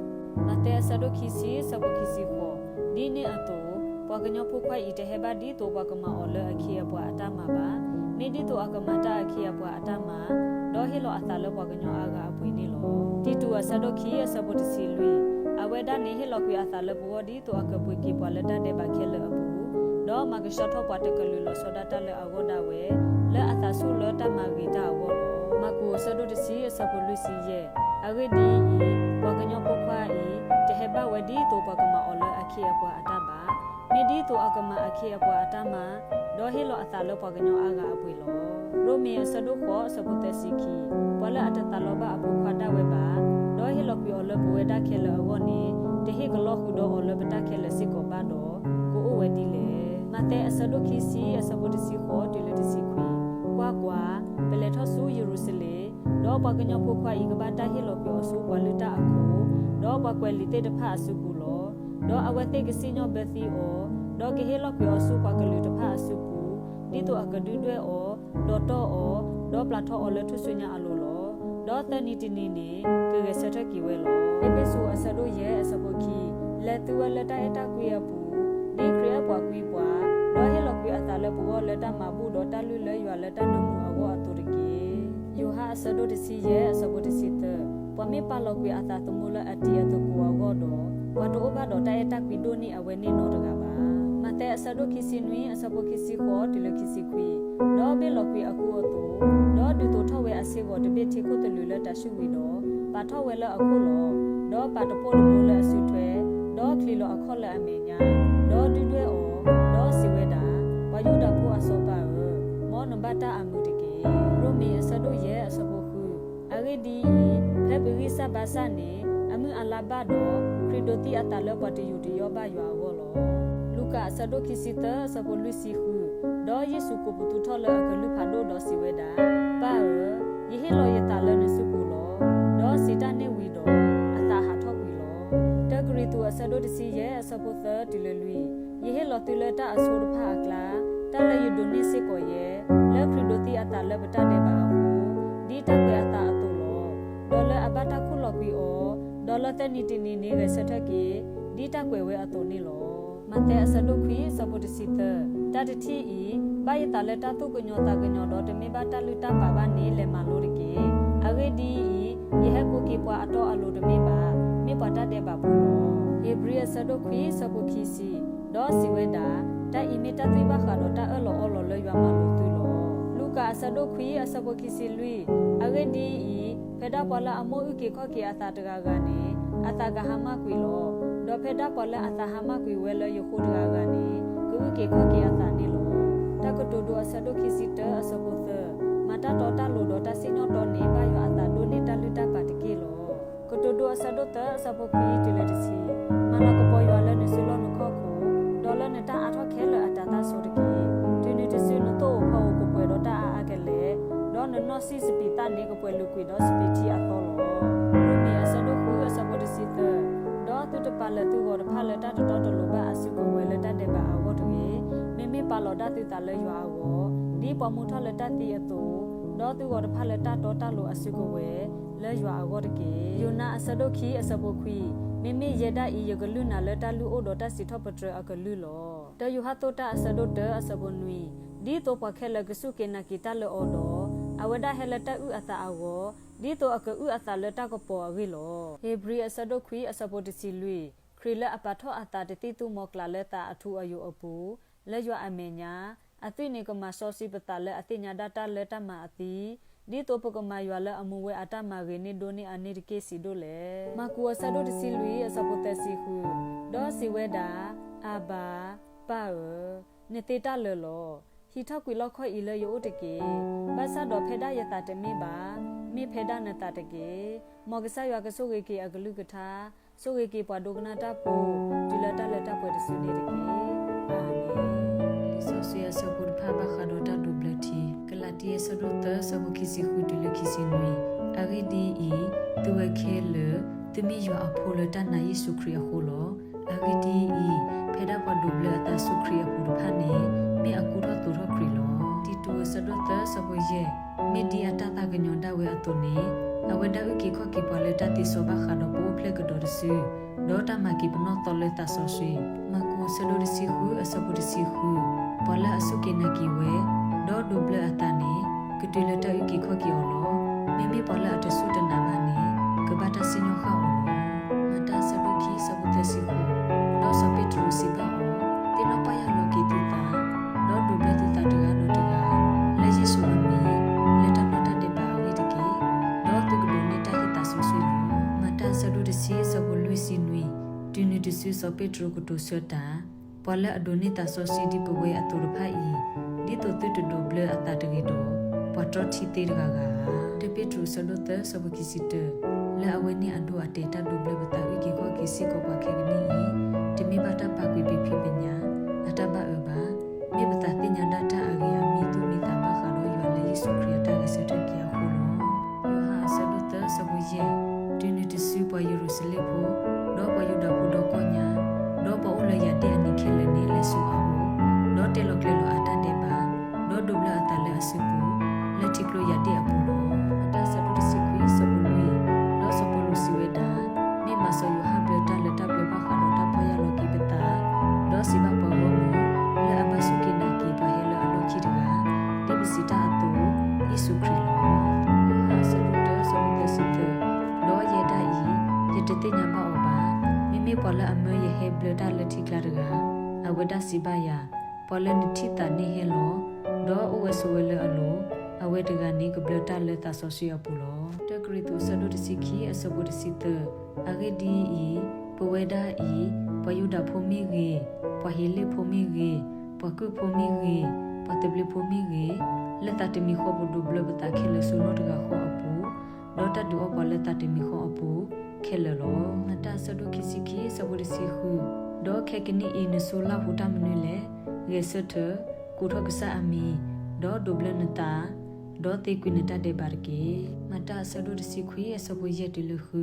မးသဲအဆၢဒိၣ်ခံဆံအဆၢဖိခံဆံဃိး, ဒ်န့ၣ်အသိး, ပှၤကညီဖိခွါအံၤတဟဲဘၣ်ဒ်သိးပှၤကမၤအီၤလၢအခ့အပှၤအတၢ်မၤဘၣ်, မ့ၢ်ဒ်သိးအကမၤတၢ်အခ့အပှၤအတၢ်မၤ, ဒီးဟ့ၣ်လီၤအသးလၢပှၤကညီအါဂၤအပှ့ၤန့ၣ်လီၤ. တံတူးအဆၢဒိၣ်ခံအဆၢဖိတဆံလွံၢ်, အဝဲဒၣ်န့ၣ်ဟ့ၣ်လီၤကွံာ်အသးလၢပဂီၢ်ဒ်သိးအကပှ့ၤက့ၤပှၤလၢတၢ်ဒဲးဘးခဲလၢာ်အပူၤ, ဒီးမၤကဆှီထီၣ်ပှၤတကလုာ်လီၤဆီဒၣ်တၢ်လၢအဂီၢ်ဒၣ်ဝဲ, လၢအသးဆူၣ်လၢတၢ်မၤဂ့ၤတၢ်အဂီၢ်လီၤ. မၢ်ကူးအဆၢဒိၣ်တဆံအဆၢဖိလွံၢ်ဆံယဲၢ်, အဂ့ၢ်ဒ်အံၤ, ပှၤကညီဖိခွါအံၤ, တဟဲဘၣ်ဝဲဒ်သိးပှၤကမၤအီၤလၢအခ့အပှၤအတၢ်ဘၣ်, မ့ၢ်ဒ်သိးအကမၤအခ့အပှၤအတၢ်မၤ, ဒီးဟ့ၣ်လီၤအသးလၢပှၤကညီအါဂၤအပှ့ၤလီၤ. ရိမ့ၤအဆၢဒိၣ်ဃိးအဆၢဖိသၢဆံခံ, ပှၤလၢအတသးလီဘၣ်အဖိခွါဒၣ်ဝဲဘၣ်, ဒီးဟ့ၣ်လီၤကွံာ်အီၤလၢပဝဲဒၣ်ခဲလၢာ်အဂီၢ်န့ၣ်, တဟ့ၣ်ကလီဃုာ်ဒီးအီၤလၢပတၢ်ခဲလၢာ်စ့ၢ်ကီးဘၣ်ဒီး, ကအိၣ်ဝဲဒ်လဲၣ်. မးသဲအဆၢဒိၣ်ခံဆံအဆၢဖိတဆံဃိးတုၤလၢတဆံခွံ, ကွၢ်ကွၢ်, ပလဲၤထီၣ်ဆူယရူၤၡလ့ၣ်, ဒီးပှၤကညီဖိခွါအံၤကဘၣ်တၢ်ဟ့ၣ်လီၤကွံာ်အီၤဆူပှၤလုၢ်တၢ်အခိၣ်, ဒီးပှၤကွဲးလံာ်သ့ၣ်တဖၣ်အစုပူၤလီၤ. ဒီးအဝဲသ့ၣ်ကစံၣ်ညီၣ်ဘၢသံအီၤ, ဒီးကဟ့ၣ်လီၤကွံာ်အီၤဆူပှၤကလုာ်တဖၣ်အစုပူၤ, ဒ်သိးအကဒုၣ်ဒွဲၣ်အီၤ, ဒီးတီၢ်အီၤ, ဒီးပျၢ်ထီၣ်အီၤလၢထူၣ်စုညါအလိၤလီၤ. ဒီးသၢနံၤတနံၤန့ၣ် ကဂဲၤဆၢထၢၣ်က့ၤဝဲလီၤ. အ့းဖ့းစူး အဆၢဒိၣ်ယဲၢ် အဆၢဖိခံ, လဲၤသုဝဲလၢတၢ်အဲၣ်တၢ်ကွံအပူၤ, ဒ်ခရံာ်အဲၣ်ပှၤကွံပှၤ, ဒီးဟ့ၣ်လီၤကွံာ်အသးလၢပဂီၢ်လၢတၢ်မၤဘူၣ်ဒီးတၢ်လုၢ်လၢယွၤလၢတၢ်နၢမူအဂီၢ်အသိးတက့ၢ်. ယိၤဟၣ် အဆၢဒိၣ်တဆံယဲၢ် အဆၢဖိတဆံသၢ, ပှၤမ့ၢ်ပာ်လီၤကွံာ်အသးသမူလၢအတံၤအသကိးအဂီၢ်ဒီး, ပှၤတအိၣ်ဘၣ်ဒီးတၢ်အဲၣ်တၢ်ကွံဒိၣ်န့ၢ်အဝဲန့ၣ်နီတဂၤဘၣ်. မးသဲ အဆၢဒိၣ်ခံဆံနွံ အဆၢဖိခံဆံဃိးတုၤလၢခံဆံခွံ, ဒီးဘ့ၣ်လီၤကွံာ်အဃိအသိး, ဒီးဒုးသိးထီၣ်ဝဲအဆ့ဂီၤတဘ့ၣ်ထံခိၣ်သလုးလၢတၢ်ဆူၣ်ဝံၤဒီး, ပာ်ထီၣ်ဝဲလၢအခိၣ်လီၤ. ဒီးပာ်တပိၢ်တပိၤလၢအစုထွဲ, ဒီးချံးလီၤအခီၣ်လၢအမဲာ်ညါ, ဒီးဒုၣ်ဒွဲၣ်အီၤ, ဒီးစံးဝဲဒၣ်, ပှၤယူဒၤဖိအစီၤပၤဧၢ, မ်နဘၣ်တၢ်အမုာ်တက့ၢ်. ရိမ့ၤ အဆၢဒိၣ်ယဲၢ် အဆၢဖိဃု, အဂ့ၢ်ဒ်အံၤ, ဖဲပဂံၢ်စၢ်ဘါစၢ်န့ၣ် အမုၢ်အလါဘၣ်ဒီး, ခရံာ်ဒိးသံအသးလၢပှၤတယူးတယီၣ်ဘၣ်ယွၤအဂီၢ်လီၤ. လူၤကၣ် အဆၢဒိၣ်ခံဆံသၢ အဆၢဖိလွံၢ်ဆံဃု, ဒီးယ့ၣ်ၡူးကိးပသူထီၣ်လၢအကလုၢ်ဖးဒိၣ်ဒီးစံးဝဲဒၣ်, ပၢ်ဧၢ, ယဟ့ၣ်လီၤယသးလၢနစုပူၤလီၤ. ဒီးစံးတၢ်န့ၣ်ဝံၤဒီး, အသးဟးထီၣ်ကွံာ်လီၤ. တၢကရံၣ်သူး အဆၢဒိၣ်တဆံယဲၢ် အဆၢဖိသၢတုၤလၢလွံၢ်, ယဟ့ၣ်လီၤသုလၢတၢ်အဆိတဖၣ်အကျါ, တၢ်လၢယဒိးန့ၢ်စ့ၢ်ကီးယဲ, လၢခရံာ်ဒိးသံအသးလၢပတၢ်ဒဲးဘးအဃိ, ဒ်တၢ်ကွဲးအသးအသိးလီၤ. ဒီးလၢအဘၣ်တၢ်ခူၣ်လီၤကွံာ်အီၤ, ဒီးလၢသၢနံၤတနံၤန့ၣ်ဂဲၤဆၢထၢၣ်က့ၤ, ဒ်တၢ်ကွဲးဝဲအသိးန့ၣ်လီၤ. မးသဲ အဆၢဒိၣ်ခွံ အဆၢဖိတဆံသၢ, တၢ်တထံၣ်အံၤ, ဘၣ်ယသးလၢတၢ်သူၣ်ကညီၤသးကညီၤဒီးတမ့ၢ်ဘၣ်တၢ်လုၢ်တၢ်ပာ်ဘၣ်န့ၣ် လဲၤမၤလိတက့ၢ်. အဂ့ၢ်ဒ်အံၤ, ယဟဲကိးက့ၤပှၤအတီအလိၤတမ့ၢ်ဘၣ်, မ့ၢ်ပှၤတၢ်ဒဲးဘးဖိလီၤ. ဧ့ၤဘြံၤ အဆၢဒိၣ်ခွံ အဆၢဖိခံဆံ, ဒီးစံးဝဲဒၣ်, တၢ်အံၤမ့ၢ်တၢ်သွံၣ်ဘၣ်ဃးဒီးတၢ်အၢၣ်လီၤအီလီၤလၢယွၤမၤလိာ်သုလီၤ. လူၤကၣ် အဆၢဒိၣ်ခွံ အဆၢဖိခံဆံလွံၢ်, အဂ့ၢ်ဒ်အံၤ, ဖဲဒၣ်ပှၤလၢအမိၣ်အုၣ်က့ၤခီၣ်က့ၤအသးတဂၤဂၤန့ၣ်, အသးကဟါမၢ်ကွံာ်လီၤ. ဒီးဖဲဒၣ်ပှၤလၢအသးဟါမၢ်ကွံာ်ဝဲလၢယဃိတဂၤဂၤန့ၣ်, ကအုၣ်က့ၤခီၣ်က့ၤအသးန့ၣ်လီၤ. တၢ်ကတိၤဒိ အဆၢဒိၣ်ခံဆံတၢ အဆၢဖိသၢ, မၤတၢ်တီတၢ်လိၤဒီးတၢ်စံၣ်ညီၣ်တီန့ၣ် ဘၣ်ယွၤအသးဒိၣ်န့ၢ်တၢ်လုၢ်တၢ်ပာ်တက့ၢ်လီၤ. ကတိၤဒိ အဆၢဒိၣ်သၢ အဆၢဖိခွံတုၤလၢတဆံ, မၤလၤကပီၤယွၤလၢနစုလီၢ်နခီၣ်ခိၣ်, ဒီးလၢနတၢ်အါထီၣ်ခဲလၢာ်အတၤသၣ်ဆိတက့ၢ်. တုၤနုၤတစုနသိၣ်ဧိၤဖီဧိၤကပှဲၤဒီးတၢ်အါအါကလဲာ်, ဒီးနနီၢ်ဆံၣ်စပံးသၣ်န့ၣ်ကပှဲၤလုာ်ကွံာ်ဒီးစပံးထံအသီလီၤ. ရိမ့ၤ အဆၢဒိၣ်ဃု အဆၢဖိတဆံသၢ, ဒီးသုတပာ်လၢာ်သုဂီၤတဖၣ်လၢတၢ်တတီတလိၤဘၣ်အစုကဝဲၤလၢတၢ်ဒဲးဘးအဂီၢ်တဂ့ၤ, မ့မ့ၢ်ပာ်လီၤဒၣ်သုသးလၢယွၤအဂီၢ်, ဒ်ပှၤမူထီၣ်လၢတၢ်သံအသိး, ဒီးသုဂီၤတဖၣ်လၢတၢ်တီတၢ်လိၤအစုကဝဲၤ လၢယွၤအဂီၢ်တက့ၢ်. ယိၤနါ အဆၢဒိၣ်ခံ အဆၢဖိခွံ, မ့မ့ၢ်ယဲဒၣ်အံၤ ယကလုၢ်နၤလၢတၢ်လုၢ်အိၣ်ဒီးတၢ်စံးထီၣ်ပတြၢၤအကလုၢ်လီၤ. တၢယိၤဟၣ်သိၣ်တၢ် အဆၢဒိၣ်တၢ အဆၢဖိနွံ, ဒ်သိးပှၤခဲလၢာ်ကစူၢ်က့ၤနာ်က့ၤတၢ်လၢအီၤဒီး, အဝဲဒၣ်ဟဲလၢတၢ်အုၣ်အသးအဂီၢ်, ဒ်သိးအကအုၣ်အသးလၢတၢ်ကပီၤအဂ့ၢ်လီၤ. ဧ့ၤဘြံၤ အဆၢဒိၣ်ခွံ အဆၢဖိတဆံလွံၢ်, ခရံာ်လၢအပာ်ထီၣ်အသးတသံၣ်သူမီၤကျၢ်လၢသးအထူအယိာ်အပူၤ, လၢယွၤအမဲာ်ညါ, အသွံၣ်န့ၣ်ကမၤစီဆှံပသးလၢအသ့ၣ်ညါဒၣ်တၢ်လၢတၢ်မၤအသံ, ဒ်သိးပကမၤယွၤလၢအမူဝဲအတၢ်မၤဂ့ၤန့ၢ်ဒိၣ်န့ၢ်အန့ၣ်တက့ၢ်ဆံးဒိၣ်လဲၣ်. မၢ်ကူး အဆၢဒိၣ်တဆံလွံၢ် အဆၢဖိသၢဆံဃု, ဒီးစံးဝဲဒၣ်, အၤဘၤ, ပၢ်ဧၢ, နသ့တၢ်လၢာ်လီၤ. ဟံးထီၣ်ကွံာ်လီၢ်ခီၣ်အံၤလၢယအိၣ်တက့ၢ်. ဘၣ်ဆၣ်ဒီးဖဲဒၣ်ယသးတမ့ၢ်ဘၣ်, မ့ၢ်ဖဲဒၣ်နသးတက့ၢ်. မ်ကစၢ်ယွၤကဆိၣ်ဂ့ၤက့ၤအကလုၢ်ကထါ, ဆိၣ်ဂ့ၤက့ၤပှၤဒိကနၣ်တၢ်ဖိ, တုၤလၢတၢ်လၢတၢ်ပှဲၤတစုန့ၣ်တက့ၢ်. အၤမ့ၣ်. လံာ်စီဆှံအဆၢဖိတဖၣ်ဘၣ်ဃးဒီးတၢ်ဒိးဘျၢထံ, ကလၤတံ အဆၢဒိၣ်သၢ အဆၢဖိခံဆံဃုတုၤလၢခံဆံနွံ, အဂ့ၢ်ဒ်အံၤ, သုဝဲခဲလၢာ်, သုမ့ၢ်ယွၤအဖိလၢတၢ်နာ်ယ့ၣ်ၡူးခရံာ်အဃိလီၤ. အဂ့ၢ်ဒ်အံၤ, ဖဲဒၣ်ပှၤဒိးဘျၢအသးဆူခရံာ်အပူၤတဖၣ်န့ၣ်, မ့ၢ်အကူထီၣ်သိးထီၣ်ခရံာ်လီၤ. တံတူး အဆၢဒိၣ်သၢ အဆၢဖိယဲၢ်, မ့ၢ်ဒ်အတၢ်သးကညီၤဒၣ်ဝဲအသိးန့ၣ်, အဝဲဒၣ်အုၣ်က့ၤခီၣ်က့ၤပှၤလၢတၢ်သ့စီဘၣ်ဃးဒီးပအိၣ်ဖျဲၣ်ကဒီးတစု, ဒီးတၢ်မၤက့ၤပနီၣ်သီလၢသးစီဆှံ. မၢ်ကူး အဆၢဒိၣ်တဆံဃု အဆၢဖိတဆံဃု, ပှၤလၢအစူၢ်က့ၤနာ်က့ၤဝဲ, ဒီးဒိးဘျၢအသးန့ၣ်, ကတုၤလၢတၢ်အုၣ်က့ၤခီၣ်က့ၤအီၤလီၤ. မ့မ့ၢ်ပှၤလၢအတစူၢ်တနာ်ဘၣ်န့ၣ်, ကဘၣ်တၢ်စံၣ်ညီၣ်ဃၣ်အီၤလီၤ. မၤတၢ် အဆၢဒိၣ်ခံ အဆၢဖိသၢဆံဃိး, ဒီးစီၤပ့းတရူးစံးဘၣ်အီၤ, သ့ၣ်နီၣ်ပၢ်ယၢ်လီၤက့ၤသုသး, ဒီးဒိးဘျၢသုသးတဂၤဒီးတဂၤ, လၢယ့ၣ်ၡူးအမံၤ, လၢတၢ်ပျီတၢ်ဒဲးဘးအဂ့ၢ်တက့ၢ်. ဒီးသုကဒိးန့ၢ်တၢ်ဟ့ၣ်သးစီဆှံလီၤ. မၤတၢ် အဆၢဒိၣ်တဆံ အဆၢဖိလွံၢ်ဆံနွံ, တုၤနုၤတစုစီၤပ့းတရူးကတိၤဆၢတၢ်, ပှၤလၢအဒိးန့ၢ်သးစီဆှံဒ်ပဝဲအသိးတဖၣ်အံၤ, ဒ်သိးသုတဒိးဘျၢအသးတဂ့ၤဒီး, ပှၤတြီထံသ့တဂၤဂၤဧါ. တပ့းတရူး အဆၢဒိၣ်သၢ အဆၢဖိခံဆံတၢ, လၢအဝဲန့ၣ်အဒိအတဲာ်တၢ်ဒိးဘျၢပသးအုၣ်က့ၤခီၣ်က့ၤစ့ၢ်ကီးပှၤခဲကနံၣ်အံၤ, တမ့ၢ်ဘၣ်တၢ်ပာ်ကွံာ်ပဖံးပညၣ်, အတၢ်ဘၣ်အၢဘၣ်, မ့ၢ်ပသးသ့ၣ်ညါဒၣ်တၢ်အဂ့ၤအမံၤသူၣ်မံၤသးဘၣ်ဃးဒီးယွၤလၢယ့ၣ်ၡူးခရံာ်အတၢ်ဂဲၤဆၢထၢၣ်က့ၤအဃိလီၤ. ယိၤဟၣ် အဆၢဒိၣ်သၢ အဆၢဖိယဲၢ်, တုၤနုၤတစုပှၤယရူၤၡလ့ၣ်ဖိ, ဒီးပှၤယူဒၤဖိဒီကီၢ်ညါ, ဒီးပှၤအိၣ်လၢယၤဒ့ၣ်အနံၤခဲလၢာ်န့ၣ် လဲၤဆူအအိၣ်, ဒီးတဲလီၤကျဲၤလီၤအတၢ်ဒဲးဘး, ဒီးဒိးဘျၢအသးလၢအစုပူၤ, လၢထံကျိယၤဒ့ၣ်အပူၤလီၤ. မၤတၢ် အဆၢဒိၣ်တဆံခွံ ပှၤလၢအမၢယဟဲဘျၢတၢ်လၢထံကျါတဂၤ, အဝဲဒၣ်စံးဘၣ်ယၤ, ပှၤလၢနထံၣ်သးန့ၣ်ဟဲလီၤ, ဒီးအိၣ်ဝဲဆိးဝဲလၢအလိၤ, အဝဲတဂၤန့ၣ်ကဘျၢတၢ်လၢသးစီဆှံအပူၤလီၤ. တၢကရံၣ်သူး အဆၢဒိၣ်တဆံခံ အဆၢဖိတဆံသၢ, အဂ့ၢ်ဒ်အံၤ, ပဝဲဒၣ်အံၤ, ပှၤယူဒၤဖိမ့ၢ်ဂ့ၤ, ပှၤဟ့းလ့ၣ်ဖိမ့ၢ်ဂ့ၤ, ပှၤကုၢ်ဖိမ့ၢ်ဂ့ၤ, ပှၤသဘျ့ဖိမ့ၢ်ဂ့ၤ, လၢသးတမံၤဃီပဒိးဘျၢပသးခဲလၢာ်ဆူနီၢ်တဂၤဃီအပူၤ, ဒီးတၢ်ဒုးအီၣ်ပှၤလၢသးတမံၤဃီအပူၤခဲလၢာ်လီၤ. မၤတၢ်အဆၢဒိၣ်ခံဆံခံ အဆၢဖိတဆံဃု, ဒီးခဲကနံၣ်အံၤနဆိလၢ်ဟူတၢ်မနုၤလဲၣ်, ဂဲၤဆၢထၢၣ်, ကိးထီၣ်ကစၢ်အမံၤ, ဒီးဒိးဘျၢနသး, ဒီးသ့ကွံာ်နတၢ်ဒဲးဘးတက့ၢ်. မၤတၢ်အဆၢဒိၣ်တဆံခွံ အဆၢဖိယဲၢ်တုၤလၢဃု,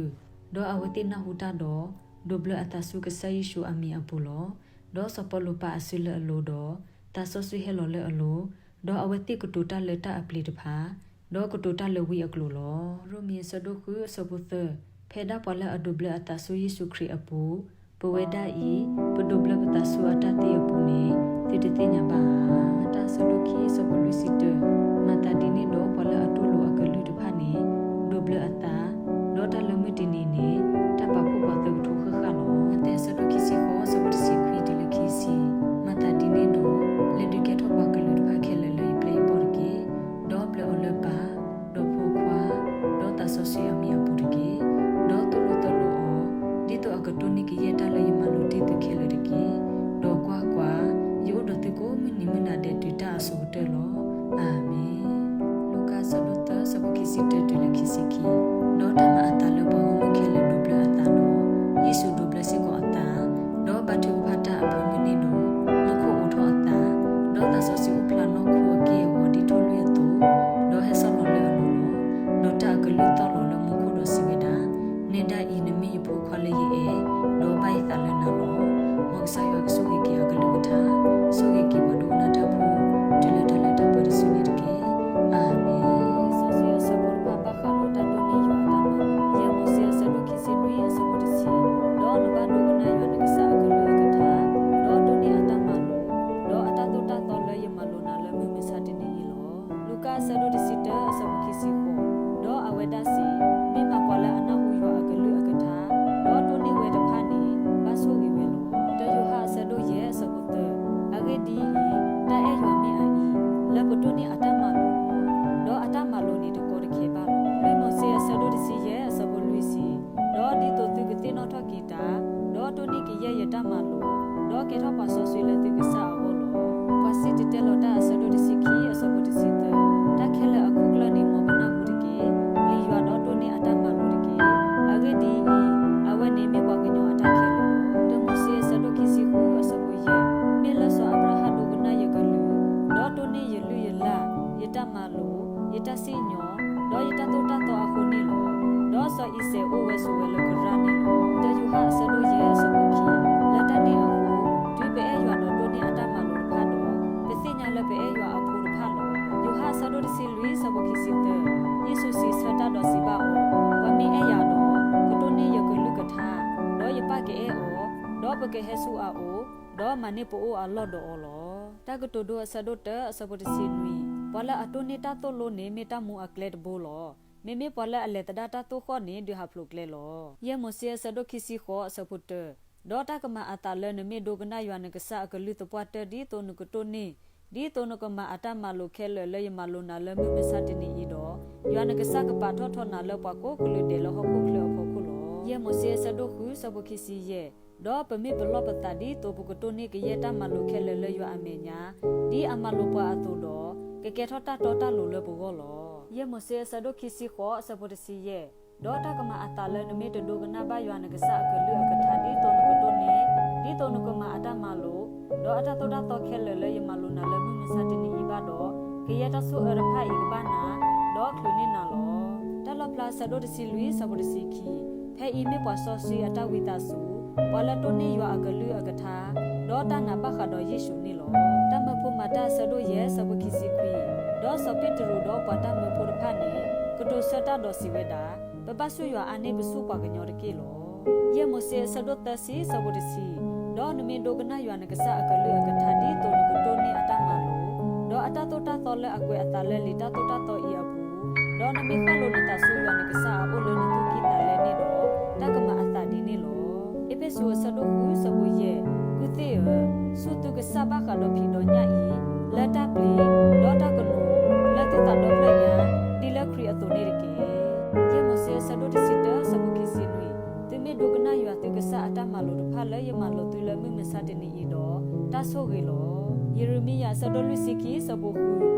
ဒီးအဝဲသ့ၣ်နၢ်ဟူတၢ်ဒီး, ဒိးဘျၢအသးဆူကစၢ်ယ့ၣ်ၡူးအမံၤအပူၤလီၤ. ဒီးစီၤပီလူးပာ်အစုလၢအလိၤဒီး, သးစီဆှံဟဲလီၤလၢအလိၤ, ဒီးအဝဲသ့ၣ်ကတိၤတၢ်လၢတၢ်အပျ့ၤတဖၣ်, ဒီးကတိၤတၢ်လၢဝံအကျိာ်လီၤ. ရိမ့ၤအဆၢဒိၣ်ဃု အဆၢဖိသၢ, ဖဲဒၣ်ပှၤလၢအဒိးဘျၢအသးဆူယ့ၣ်ၡူးခရံာ်အပူၤ, ပဝဲဒၣ်အံၤ, ပဒိးဘျၢပသးဆူအတၢ်သ့အပူၤန့ၣ်, သုတသ့ၣ်ညါဘၣ်ဧါ. မၤတၢ်အဆၢဒိၣ်ခံ အဆၢဖိလွံၢ်ဆံတၢ, မၤသးဒ်န့ၣ်ဒီးပှၤလၢအတူၢ်လိာ်အကလုၢ်တဖၣ်န့ၣ်, ဒိးဘျၢအသး, ဒီးတၢ်လၢမုၢ်တနံၤန့ၣ်, တၢ်ပာ်ဖှိၣ်ပှၤသၢကထိဃၣ်ဃၣ်လီၤ. မးသဲအဆၢဒိၣ်ခံဆံဃိး အဆၢဖိတဆံခွံတုၤလၢခံဆံ, မၤသးဒ်န့ၣ်ဒီး, လဲၤဒုးကဲထီၣ်ပှၤကလုာ်တဖၣ်ခဲလၢာ်လၢယပျဲၢ်ယဘီၣ်တက့ၢ်. ဒီးဘျၢအီၤလၢပၢ်, ဒီးဖိခွါ, ဒီးသးစီဆှံအမံၤအပူၤတက့ၢ်. ဒီးသိၣ်လိသၢလိအီၤဒ်သိးအကတိၢ်န့ၢ်ကယဲၢ်တၢ်လၢယမၤလိာ်တ့ၢ်သုခဲလၢာ်တက့ၢ်. ဒီးကွၢ်ကွၢ်, ယအိၣ်ဒီးသုကိးမုၢ်နံၤမုၢ်နၤဒဲးတုၤတၢ်အစိၤကတၢၢ်လီၤ. အၤမ့ၣ်. လူၤကၣ်အဆၢဒိၣ်သၢ အဆၢဖိခံဆံတၢတုၤလၢခံဆံခံ, ဒီးတၢ်မၤအသးလၢပှၤဂီၢ်မုၢ်ခဲလၢာ်ဒိးဘျၢအသးဒီး, ယ့ၣ်ၡူးဒိးဘျၢစ့ၢ်ကီးအသး, ဒီးဘါထုကဖၣ်တၢ်အဖၢမုၢ်န့ၣ်ဒီး, မူခိၣ်အိးထီၣ်အသး, ဒီးသးစီဆှံအိၣ်ဖျါနီၢ်ခိအက့ၢ်အဂီၤဒ်ထိၣ်လွံၣ်အသိး, ဒီးဟဲဆီၣ်လီၤလၢအလိၤလီၤ. ဒီးတၢ်အကလုၢ်သီၣ်လီၤလၢမူခိၣ်ဒီးစံးဝဲဒၣ်, နဲဒၣ်အံၤနမ့ၢ်ယဖိခွါလၢယအဲၣ်, ဒီးဘၣ်ယသးလၢနၤလီၤ. မ်ကစၢ်ယွၤကဆိၣ်ဂ့ၤက့ၤအကလုၢ်ကထါ, ဆိၣ်ဂ့ၤက့ၤပှၤဒိကနၣ်တၢ်ဖိ, တုၤလၢတၢ်လၢတၢ်ပှဲၤတစုန့ၣ်တက့ၢ်. အၤမ့ၣ်. စီဆှံအဆၢဖိတဖၣ်ဘၣ်ဃးဒီးတၢ်ဒိးန့ၢ်ယွၤအတၢ်မၤလိာ်, ယဲၢ်မိၤၡ့အဆၢဒိၣ်ခံဆံနွံ အဆၢဖိတဆံ, ဒီးနဘၣ်ဒိကနၣ်ယွၤနကစၢ်အကလုၢ်အကထါ, ဒီးဒိးန့ၢ်အတၢ်မၤလိာ်, ဒီးအတၢ်သိၣ်တၢ်သီလၢယမၤလိာ်နၤလၢမုၢ်မဆါတနံၤအံၤလီၤ. လူၤကၣ်အဆၢဒိၣ်တဆံတၢ အဆၢဖိခံဆံဃိး, ဒီးအဝဲဒၣ်စံး, မ့ၢ်မးပှၤလၢအနၢ်ဟူယွၤအကလုၢ်အကထါ, ဒီးဒိးန့ၢ်ဝဲတဖၣ်န့ၣ်, ဘၣ်ဆိၣ်ဂ့ၤဝဲလီၤ. တၢယိၤဟၣ်အဆၢဒိၣ်ယဲၢ် အဆၢဖိသၢ, အဂ့ၢ်ဒ်အံၤ, တၢ်အဲၣ်ယွၤမ့ၢ်အအံၤ, လၢပဒိးန့ၢ်အတၢ်မၤလိာ်လီၤ. ဒီးအတၢ်မၤလိာ်န့ၣ်တကီတခဲဘၣ်လီၤ. လွံၢ်မိၤၡ့အဆၢဒိၣ်တဆံယဲၢ် အဆၢဖိလွံၢ်ဆံ, ဒီးဒ်သိးသုကသ့ၣ်နီၣ်ထီၣ်က့ၤတၢ်, ဒီးဒိးန့ၢ်ကယဲၢ်ယတၢ်မၤလိာ်, ဒီးကဲထီၣ်ပှၤစီဆှံလၢသုကစၢ်အဂီၢ်လီၤ. ပှၤစံၣ်တဲၤတဲလီၤတၢ်အဆၢဒိၣ်တဆံခံ အဆၢဖိတဆံသၢ, တၢ်ခဲလၢာ်အခိၣ်ကျၢၢ်န့ၣ် မ်ပနၢ်ဟူတက့ၢ်. ပျံၤယွၤဒီးဒိးန့ၢ်အတၢ်မၤလိာ်တက့ၢ်. အဂ့ၢ်ဒ်အံၤ, အဝဲန့ၣ်မ့ၢ်ပှၤကညီအတၢ်ခဲလၢာ်လီၤ. တၢမိၤၡ့အဆၢဒိၣ်ခံဆံဃု အဆၢဖိယဲၢ်, မ့ၢ်လၢစီၤအၤဘြၤဟၣ်ဒိကနၣ်ယကလုၢ်, ဒီးဒိးန့ၢ်ယလုၢ်ယလၢ်, ယတၢ်မၤလိာ်, ယတၢ်စံၣ်ညီၣ်, ဒီးယတၢ်သိၣ်တၢ်သီအဃိန့ၣ်လီၤ. ဒီးစီၤအံၤစဲးအိၣ်ဝဲဆိးဝဲလၢကရၢ်န့ၣ်လီၤ. တၢယိၤဟၣ်အဆၢဒိၣ်ယဲၢ် အဆၢဖိခံ, လၢတၢ်န့ၣ်အဃိ, တုၤပအဲၣ်ယွၤဒီးဒိးန့ၢ်အတၢ်မၤလိာ်တဖၣ်ဒီး, ပသ့ၣ်ညါလၢပအဲၣ်ယွၤအဖိတဖၣ်လီၤ. ယိၤဟၣ်အဆၢဒိၣ်တဆံလွံၢ် အဆၢဖိခံဆံသၢ, ယ့ၣ်ၡူးစံးဆၢတၢ်ဒီးစံးဘၣ်အီၤ, ပှၤမ့ၢ်အဲၣ်ယၤဒီး, ကဒိးန့ၢ်ယကလုၢ်ကထါ, ဒီးယပၢ်ကအဲၣ်အီၤ, ဒီးပကဟဲဆူအအိၣ်, ဒီးမၤန့ၢ်ပအိၣ်အလီၢ်ဒီးအီၤလီၤ. တၢ်ကတိၤဒိအဆၢဒိၣ်တၢ အဆၢဖိတဆံနွံ, ပှၤလၢအတိၢ်န့ၢ်တၢ်သိၣ်လိန့ၣ်မ့ၢ်တၢ်မူအကျဲတဘိလီၤ. မ့မ့ၢ်ပှၤလၢအလဲၤသဒၣ်တၢ်သိၣ်ဃီၣ်န့ၣ် ဒုးဟးဖျိးကျဲလီၤ. ယဲၢ်မိၤၡ့အဆၢဒိၣ်ခံဆံဃိး အဆၢဖိတၢ, ဒီးတၢ်ကမၤအသးလၢနမ့ၢ်ဒိကနၣ်ယွၤနကစၢ်အကလုၢ်သပှၢ်တၢၢ်ဒ်သိးနကတိၢ်န့ၢ်, ဒ်သိးနကမၤအတၢ်မၤလိာ်ခဲလၢာ်လၢယမၤလိာ်နၤလၢမုၢ်မဆါတနံၤအံၤဒီး, ယွၤနကစၢ်ကပာ်ထီၣ်ထီနၤလၢပှၤကိးကလုာ်ဒဲးလၢဟီၣ်ခိၣ်ချၢအဖီခိၣ်လီၤ. ယဲၢ်မိၤၡ့အဆၢဒိၣ်ဃု အဆၢဖိခံဆံယဲၢ်, ဒီးပမ့ၢ်ပလီၢ်ပသးဒ်သိးပကတိၢ်န့ၢ်ကယဲၢ်တၢ်မၤလိာ်ခဲလၢာ်လၢယွၤအမဲာ်ညါ, ဒ်အမၤလိာ်ပှၤအသိးဒီး, ကကဲထီၣ်တၢ်တီတၢ်လိၤလၢပဂီၢ်လီၤ. ယဲၢ်မိၤၡ့အဆၢဒိၣ်ခံဆံဃိး အဆၢဖိတဆံယဲၢ်, ဒီးတၢ်ကမၤအသးလၢနမ့ၢ်တဒိကနၣ်ဘၣ်ယွၤနကစၢ်အကလုၢ်အကထါဒ်သိးနကတိၢ်န့ၢ်, ဒ်သိးနကမၤအတၢ်မၤလိာ်, ဒီးအတၢ်သိၣ်တၢ်သီခဲလၢာ်လၢယမၤလိာ်နၤလၢမုၢ်မဆါတနံၤအံၤဘၣ်ဒီး, ကယဲၢ်တၢ်ဆိၣ်အၢတဖၣ်အံၤကဘၣ်နၤ, ဒီးချုးန့ၢ်နၤလီၤ. တၢ်လီၣ်ဖျါအဆၢဒိၣ်တဆံလွံၢ် အဆၢဖိတဆံခံ, ဖဲအံၤမ့ၢ်ပှၤစီဆှံအတၢ်ဝံသးစူၤ, ပှၤလၢတိၢ်န့ၢ်ယွၤအကလုၢ်အကထါ, ဒီးတၢ်နာ်ဘၣ်ဃးဒီးယ့ၣ်ၡူးန့ၣ်လီၤ. တၢ်မၢဖိမၤတၢ်အဆၢဒိၣ်ယဲၢ် အဆၢဖိခံဆံခွံ, ဒီးစီၤပ့းတရူးဒီးပှၤတၢ်မၢဖိတဖၣ်န့ၣ်, ကတိၤဆၢတၢ်ဒီးစံးဝဲဒၣ်, ပဘၣ်ဆူၣ်ယွၤအါန့ၢ်ပဆူၣ်ပှၤကညီတက့ၢ်လီၤ. ယဲၢ်မိၤၡ့အဆၢဒိၣ်သၢဆံ အဆၢဖိတဆံ, ဒီးနမ့ၢ်ဒိကနၣ်ယွၤနကစၢ်အကလုၢ်အကထါဒ်သိးနကတိၢ်န့ၢ်အတၢ်မၤလိာ်, ဒီးအတၢ်သိၣ်တၢ်သီလၢအကွဲးအသးလၢလံာ်တၢ်သိၣ်တၢ်သီအံၤအပူၤ, ဒီးနမ့ၢ်ဃၣ်လိၤနသးဆူယွၤနကစၢ်အအိၣ်လၢနသူၣ်ကံၢ်သးလဲန့ၣ်ဒီး, တၢ်ကမၤအသးဒ်န့ၣ်လီၤ. အ့းဖ့းစူး လၢယမၤလိာ်သုလၢမုၢ်မဆါတနံၤအံၤဒီး တၢ်ဆိၣ်ဂ့ၤလီၤ. ယံးရမံယၤအဆၢဒိၣ်လွံၢ်ဆံခံ ဆၢဖိဃု,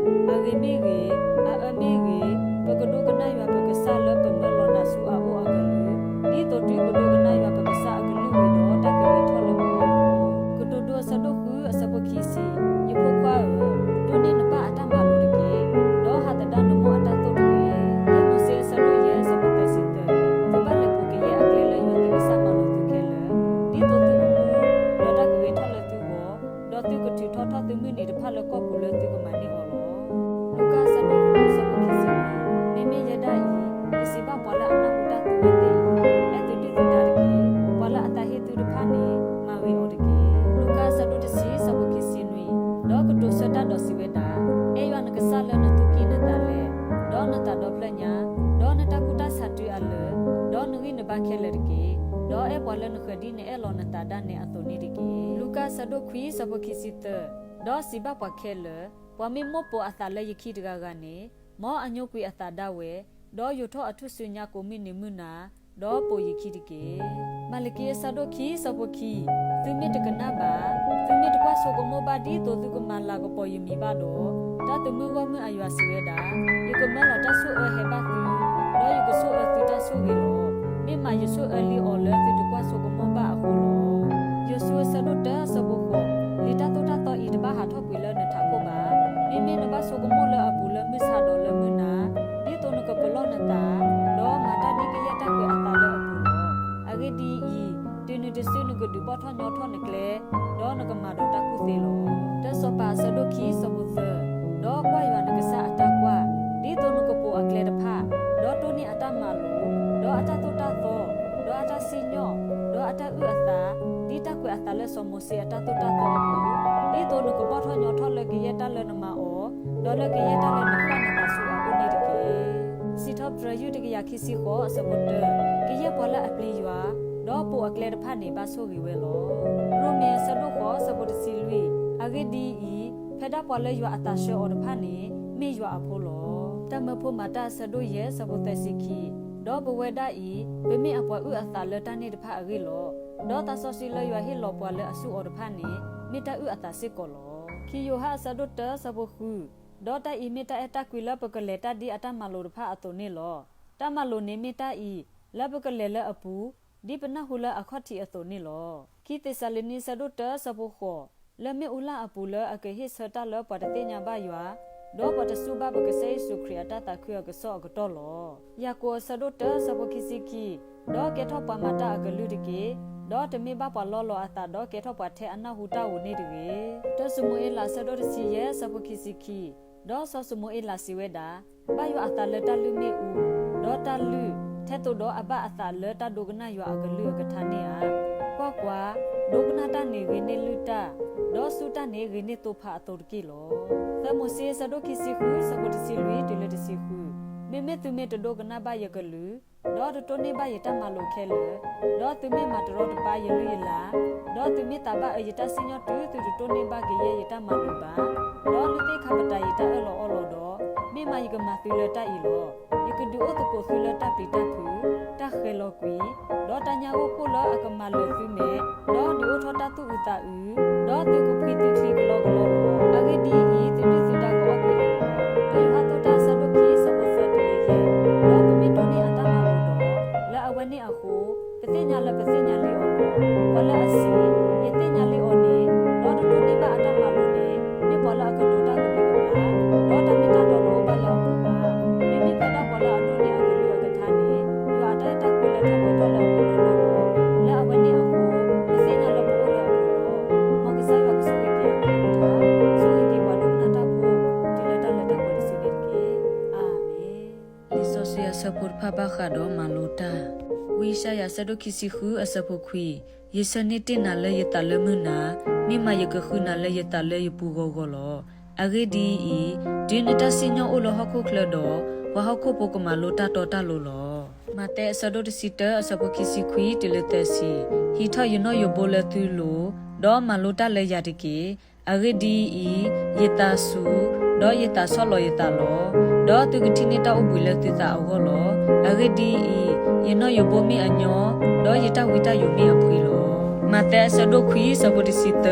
အဂ့ၤမ့ၢ်ဂ့ၤ, အအၢမ့ၢ်ဂ့ၤ, ပကဒိကနၣ်ယွၤပကစၢ်လၢပမၢလီၤနၤဆူအအိၣ်အကလုၢ်, ဒ်သိးတုၤပဒိကနၣ်ယွၤပကစၢ်အကလုၢ်ဝံၤဒီး တၢ်ကဂ့ၤထီၣ်လၢပဂီၢ်လီၤ. ကတိၤဒိအဆၢဒိၣ်ဃု အဆၢဖိခံဆံ, ယဖိခွါဧၢ, ဒိးန့ၢ်နပၢ်အတၢ်မၤလိာ်တက့ၢ်, ဒီးဟးသဒၣ်နမိၢ်အတၢ်သိၣ်တဂ့ၤ. ယဲၢ်မိၤၡ့အဆၢဒိၣ်ယဲၢ် အဆၢဖိသၢဆံသၢ, သုဘၣ်လဲၤပူၤကယဲၢ်အကျဲလၢယွၤသုကစၢ်မၤလိာ်သုခဲလၢာ်, ဒ်သိးသုအိၣ်မူ, ဒီးတၢ်ကဂ့ၤထီၣ်လၢသုဂီၢ်, ဒီးသုကထုးထီၣ်ထီၣ်သုမုၢ်နံၤတဖၣ်လၢကီၢ်ပူၤလၢသုကမၤန့ၢ်အီၤလီၤ. လူၤကၣ်အဆၢဒိၣ်ဃု အဆၢဖိခံဆံလွံၢ်, မ့မ့ၢ်ယဲဒၣ်အံၤ, ယစံးဘၣ်ပှၤလၢအနၢ်ဟူတၢ်သုဝဲသ့ၣ်အံၤ, အဲၣ်သုဒုၣ်သုဒါတက့ၢ်. ပှၤလၢအသးဟ့သုတဖၣ်န့ၣ်, မၤဂ့ၤအီၤတက့ၢ်. လူၤကၣ်အဆၢဒိၣ်တဆံ အဆၢဖိခံဆံနွံ, ဒီးကတိၤဆၢတၢ်ဒီးစံးဝဲဒၣ်, အဲၣ်ယွၤနကစၢ်လၢနသူၣ်ကံၢ်နသးလဲ, ဒီးနသးဒီဖျၢၣ်ညါ, ဒီးနတၢ်ကူၣ်တၢ်ဆးတုၤအလၢာ်, ဒီးနဂံၢ်နဘါခဲလၢာ်တက့ၢ်. ဒီးအဲၣ်ပှၤလၢနဃၢၤဒ်နအဲၣ်လီၤနသးဒၣ်နဲအသိးန့ၣ်တက့ၢ်. လူၤကၣ်အဆၢဒိၣ်ခွံ အဆၢဖိခံဆံသၢ, ဒီးစံးဘၣ်ပှၤခဲလၢာ်, ပှၤမ့ၢ်မိၣ်ပိာ်အသးလၢယခံတဂၤဂၤန့ၣ်, မ်အညိကွံာ်အသးဒၣ်ဝဲ, ဒီးယိာ်ထီၣ်အထူၣ်စုညါကိးမုၢ်နံၤမုၢ်နၤ, ဒီးပိာ်ယခံတက့ၢ်. မၤလကံအဆၢဒိၣ်ခံ အဆၢဖိခံ, သုမ့ၢ်တကနၣ်ဘၣ်, သုမ့ၢ်တကွၢ်ဆိကမိၣ်ဘၣ်ဒ်သိးသုကမၤလၤကပီၤယမံၤဘၣ်ဒီး, တၢ်သမုၢ်ဂီၢ်မုၢ်အယွၤစံးဝဲဒၣ်, ယကမၢလီၤတၢ်ဆိၣ်အၢဟဲဘၣ်သု, ဒီးယကဆိၣ်အၢသုတၢ်ဆိၣ်ဂ့ၤလီၤ. မ့ၢ်မးယဆိၣ်အၢလံအီၤလၢသုတကွၢ်ဆိကမိၣ်ဘၣ်အဃိလီၤ. ယိၤၡူအဆၢဒိၣ်တၢ အဆၢဖိဃိး, လံာ်တၢ်သိၣ်တၢ်သီအံၤတဘၣ်ဟးထီၣ်ကွံာ်လၢနထးခိၣ်ဘၣ်. မ့မ့ၢ်နဘၣ်ဆိကမိၣ်လၢအပူၤလၢမုၢ်ဆါဒီးလၢမုၢ်နၤ, ဒ်သိးနကပလီၢ်နသး, ဒီးမၤတၢ်ဒ်ကယဲၢ်တၢ်ကွဲးအသးလၢအပူၤလီၤ. အဂ့ၢ်ဒ်အံၤ, တုၤနုၤတစုနကဒုးဘီၣ်ထီၣ်ညီထီၣ်နကျဲ, ဒီးနကမၤဒီးတၢ်ကူၣ်သ့လီၤ. တၢစီၤပၤအဆၢဒိၣ်ခံ အဆၢဖိသၢ, ဒီးကွၢ်ယွၤနကစၢ်အတၢ်ကွၢ်, ဒ်သိးနကပိာ်အကျဲတဖၣ်, ဒီးတိၢ်န့ၢ်အတၢ်မၤလိာ်, ဒီးအတၢ်သိၣ်တၢ်သီ, ဒီးအတၢ်စံၣ်ညီၣ်, ဒီးအတၢ်အုၣ်အသး, ဒ်တၢ်ကွဲးအသးလၢစီၤမိၤၡ့အတၢ်သိၣ်တၢ်သီအပူၤ, ဒ်သိးနကဘီၣ်ထီၣ်ညီထီၣ်လၢကယဲၢ်တၢ်လၢနမၤအီၤ, ဒီးလၢကယဲၢ်တၢ်လၢနဃၣ်နသးဆူအအိၣ်န့ၣ်တက့ၢ်. စံးထီၣ်ပတြၢၤယုၢ်တကယၤခံဆံဃိး အဆၢဖိတၢ, ကယဲၢ်ပှၤလၢအပျံၤယွၤ, ဒီးပိာ်အကျဲတဖၣ်န့ၣ် ဘၣ်ဆိၣ်ဂ့ၤဝဲလီၤ. ရိမ့ၤအဆၢဒိၣ်ဃိး အဆၢဖိတဆံလွံၢ်, အဂ့ၢ်ဒ်အံၤ, ဖဲဒၣ်ပှၤလၢယွၤအသးဆှၢအီၤတဖၣ်န့ၣ် မ့ၢ်ယွၤအဖိလီၤ. တၢ်မၢဖိမၤတၢ်အဆၢဒိၣ်ယဲၢ် အဆၢဖိသၢဆံခံ, ဒီးပဝဲဒၣ်အံၤ, ပမ့ၢ်အပှၤအုၣ်အသးလၢတၢ်န့ၣ်တဖၣ်အဂ့ၢ်လီၤ. ဒီးသးစီဆှံလၢယွၤဟ့ၣ်လီၤပှၤလၢအဆူၣ်အီၤတဖၣ်န့ၣ် မ့ၢ်တၢ်အုၣ်အသးစ့ၢ်ကီးလီၤ. ခံယိၤဟၣ်အဆၢဒိၣ်တၢ အဆၢဖိဃု, ဒီးတၢ်အံၤမ့ၢ်တၢ်အဲၣ်တၢ်ကွံလၢပကလဲၤတၢ်ဒ်အတၢ်မၤလိာ်တဖၣ်အသိးန့ၣ်လီၤ. တၢ်မၤလိာ်န့ၣ်မ့ၢ်တၢ်အံၤ, လၢပကလဲၤလၢအပူၤ, ဒ်ပနၢ်ဟူလၢအခီၣ်ထံးအသိးန့ၣ်လီၤ. ခံသ့းစၤလနံ အဆၢဒိၣ်တၢ အဆၢဖိဃိး, လၢမ့ၣ်အူလၢ်အပူၤလၢအကဟ့ၣ်ဆၢတၢ်လၢပှၤတသ့ၣ်ညါဘၣ်ယွၤ, ဒီးပှၤတစူၢ်ဘၣ်ပကစၢ်ယ့ၣ်ၡူးခရံာ်အတၢ်သးခုအကစီၣ်အကတီၢ်လီၤ. ယၤကိာ်အဆၢဒိၣ်တၢ အဆၢဖိခံဆံခံ, ဒီးကဲထီၣ်ပှၤမၤတၢ်အကလုၢ်တက့ၢ်. ဒီးတမ့ၢ်ဘၣ်ပှၤလီလီၤအသးဒီးကဲထီၣ်ပှၤထဲအနၢ်ဟူတၢ်ဧိၤန့ၣ်တဂ့ၤ. တၢၡမူၤအ့လး အဆၢဒိၣ်တဆံယဲၢ် အဆၢဖိခံဆံခံ, ဒီးစီၤၡမူၤအ့လးစံးဝဲဒၣ်, ဘၣ်ယွၤအသးလၢတၢ်လုၢ်မ့ၣ်အူ, ဒီးတၢ်လုၢ်, ထဲသိးဒီးအဘၣ်အသးလၢတၢ်ဒိကနၣ်ယွၤအကလုၢ်အကထါန့ၣ်ဧါ. ကွၢ်ကွၢ်, ဒိကနၣ်တၢ်န့ၣ်ဂ့ၤန့ၢ်လုၢ်တၢ်, ဒီးစူၢ်တၢ်န့ၣ်ဂ့ၤန့ၢ်သိဖါအသိးတက့ၢ်လီၤ. သၢမိၤၡ့ အဆၢဒိၣ်ခံဆံဃု အဆၢဖိတဆံလွံၢ်တုၤလၢတဆံဃု, မ့မ့ၢ်သုမ့ၢ်တဒိကနၣ်ဘၣ်ယကလုၢ်, ဒီးတတိၢ်န့ၢ်ဘၣ်ယတၢ်မၤလိာ်ခဲလၢာ်, ဒီးသုမ့ၢ်မၤတရီတပါယလုၢ်ယလၢ်, ဒီးသုမ့ၢ်သးဘၣ်အၢယတၢ်စံၣ်ညီၣ်တုၤသုတတိၢ်န့ၢ်ဘၣ်ကယဲၢ်ယတၢ်မၤလိာ်ဘၣ်, ဒီးလုၢ်သ့ၣ်ခါပတာ်ယတၢ်အၢၣ်လီၤအီလီၤဒီး, မ့ၢ်မးယကမၤသုလၢတၢ်အံၤလီၤ. ယကဒုးအိၣ်သကိးသုလၢတၢ်ပျံၤတၢ်ဖုး, တၢ်ဃဲၤလီၤကွံာ်, ဒီးတၢ်ညၣ်ဂိၢ်ခိၣ်လၢအကမၤလၢာ်သုမဲာ်, ဒီးဒုးအိၣ်ထီၣ်တၢ်သူၣ်အုးသးအုး, ဒီးသုကဖှံသုချံကလီကလီလီၤ. အဂ့ၢ်ဒ်အံၤ, သုဒုၣ်သုဒါကအီၣ်ကွံာ်အီၤလီၤ. တၢ်ယိၤဟၣ်အဆၢဒိၣ်ခံ အဆၢဖိသၢတုၤလၢယဲၢ်, ဒီးပမ့ၢ်တိၢ်န့ၢ်အတၢ်မၤလိာ်ဒီး, လၢအဝဲန့ၣ်အဃိ, ပသ့ၣ်ညါလၢပသ့ၣ်ညါလံအီၤလီၤ. ပှၤလၢအစံး, ယသ့ၣ်ညါလံအီၤန့ၣ်, ဒီးတတိၢ်န့ၢ်ဘၣ်အတၢ်မၤလိာ်န့ၣ်, မ့ၢ်ပှၤလၢအကတိၤတၢ်ကဘျံးကဘျၣ်, ဒီးတၢ်မ့ၢ်တၢ်တီတအိၣ်ဘၣ်လၢအပူၤဘၣ်. မ့မ့ၢ်ဖဲဒၣ်ပှၤလၢအတိၢ်န့ၢ်အကလုၢ်အကထါန့ၣ်, ယွၤအတၢ်အဲၣ်တၢ်ကွံလၢထီၣ်ပှဲၤထီၣ်လၢအပူၤလီၤလီၤ. လၢအဝဲန့ၣ်အဃိ, ပသ့ၣ်ညါလၢပအိၣ်လၢအပူၤလီၤ. မ်ကစၢ်ယွၤကဆိၣ်ဂ့ၤက့ၤအကလုၢ်အကထါ, ဆိၣ်ဂ့ၤက့ၤပှၤဒိကနၣ်တၢ်ဖိ, တုၤလၢတၢ်လၢတၢ်ပှဲၤတစုန့ၣ်တက့ၢ်. အၤမ့ၣ်. လံာ်စီဆှံအဆၢဖိတဖၣ်ဘၣ်ဃးဒီးမၤလိတၢ်. ဝံယၡါယၤအဆၢဒိၣ်ခံဆံဃုအဆၢဖိခွံ, ယဆၢန့ၢ်တ့ၢ်နၤလၢယသးလၢမုၢ်နၤ, မ့ၢ်မးယကဃုနၤလၢယသးလၢယပူၤဂီၤဂီၤလီၤ. အဂ့ၢ်ဒ်အံၤ, တုၤနတၢ်စံၣ်ညီၣ်အိၣ်လၢဟီၣ်ခိၣ်ချၢဒီး, ပှၤဟီၣ်ခိၣ်ဖိကမၤလိတၢ်တီတၢ်လိၤလီၤ. မးသဲအဆၢဒိၣ်တဆံတၢအဆၢဖိခံဆံခွံတုၤလၢသၢဆံ, ဟံးထီၣ်ယနီၣ်ယိးဘိလၢသုလိၤ, ဒီးမၤလိတၢ်လၢယၤတက့ၢ်. အဂ့ၢ်ဒ်အံၤ, ယသးစူၤ, ဒီးယသးဆီၣ်လီၤယသးလီၤ. ဒီးသုကထံၣ်န့ၢ်တၢ်အိၣ်ဘှံးလၢသုသးအဂီၢ်လီၤ. အဂ့ၢ်ဒ်အံၤ, ယနီၣ်ယိးဘိမ့ၢ်အညီ, ဒီးယတၢ်ဝံတၢ်ယိးမ့ၢ်အဖှံလီၤ. မးသဲအဆၢဒိၣ်ခွံအဆၢဖိတဆံသၢ,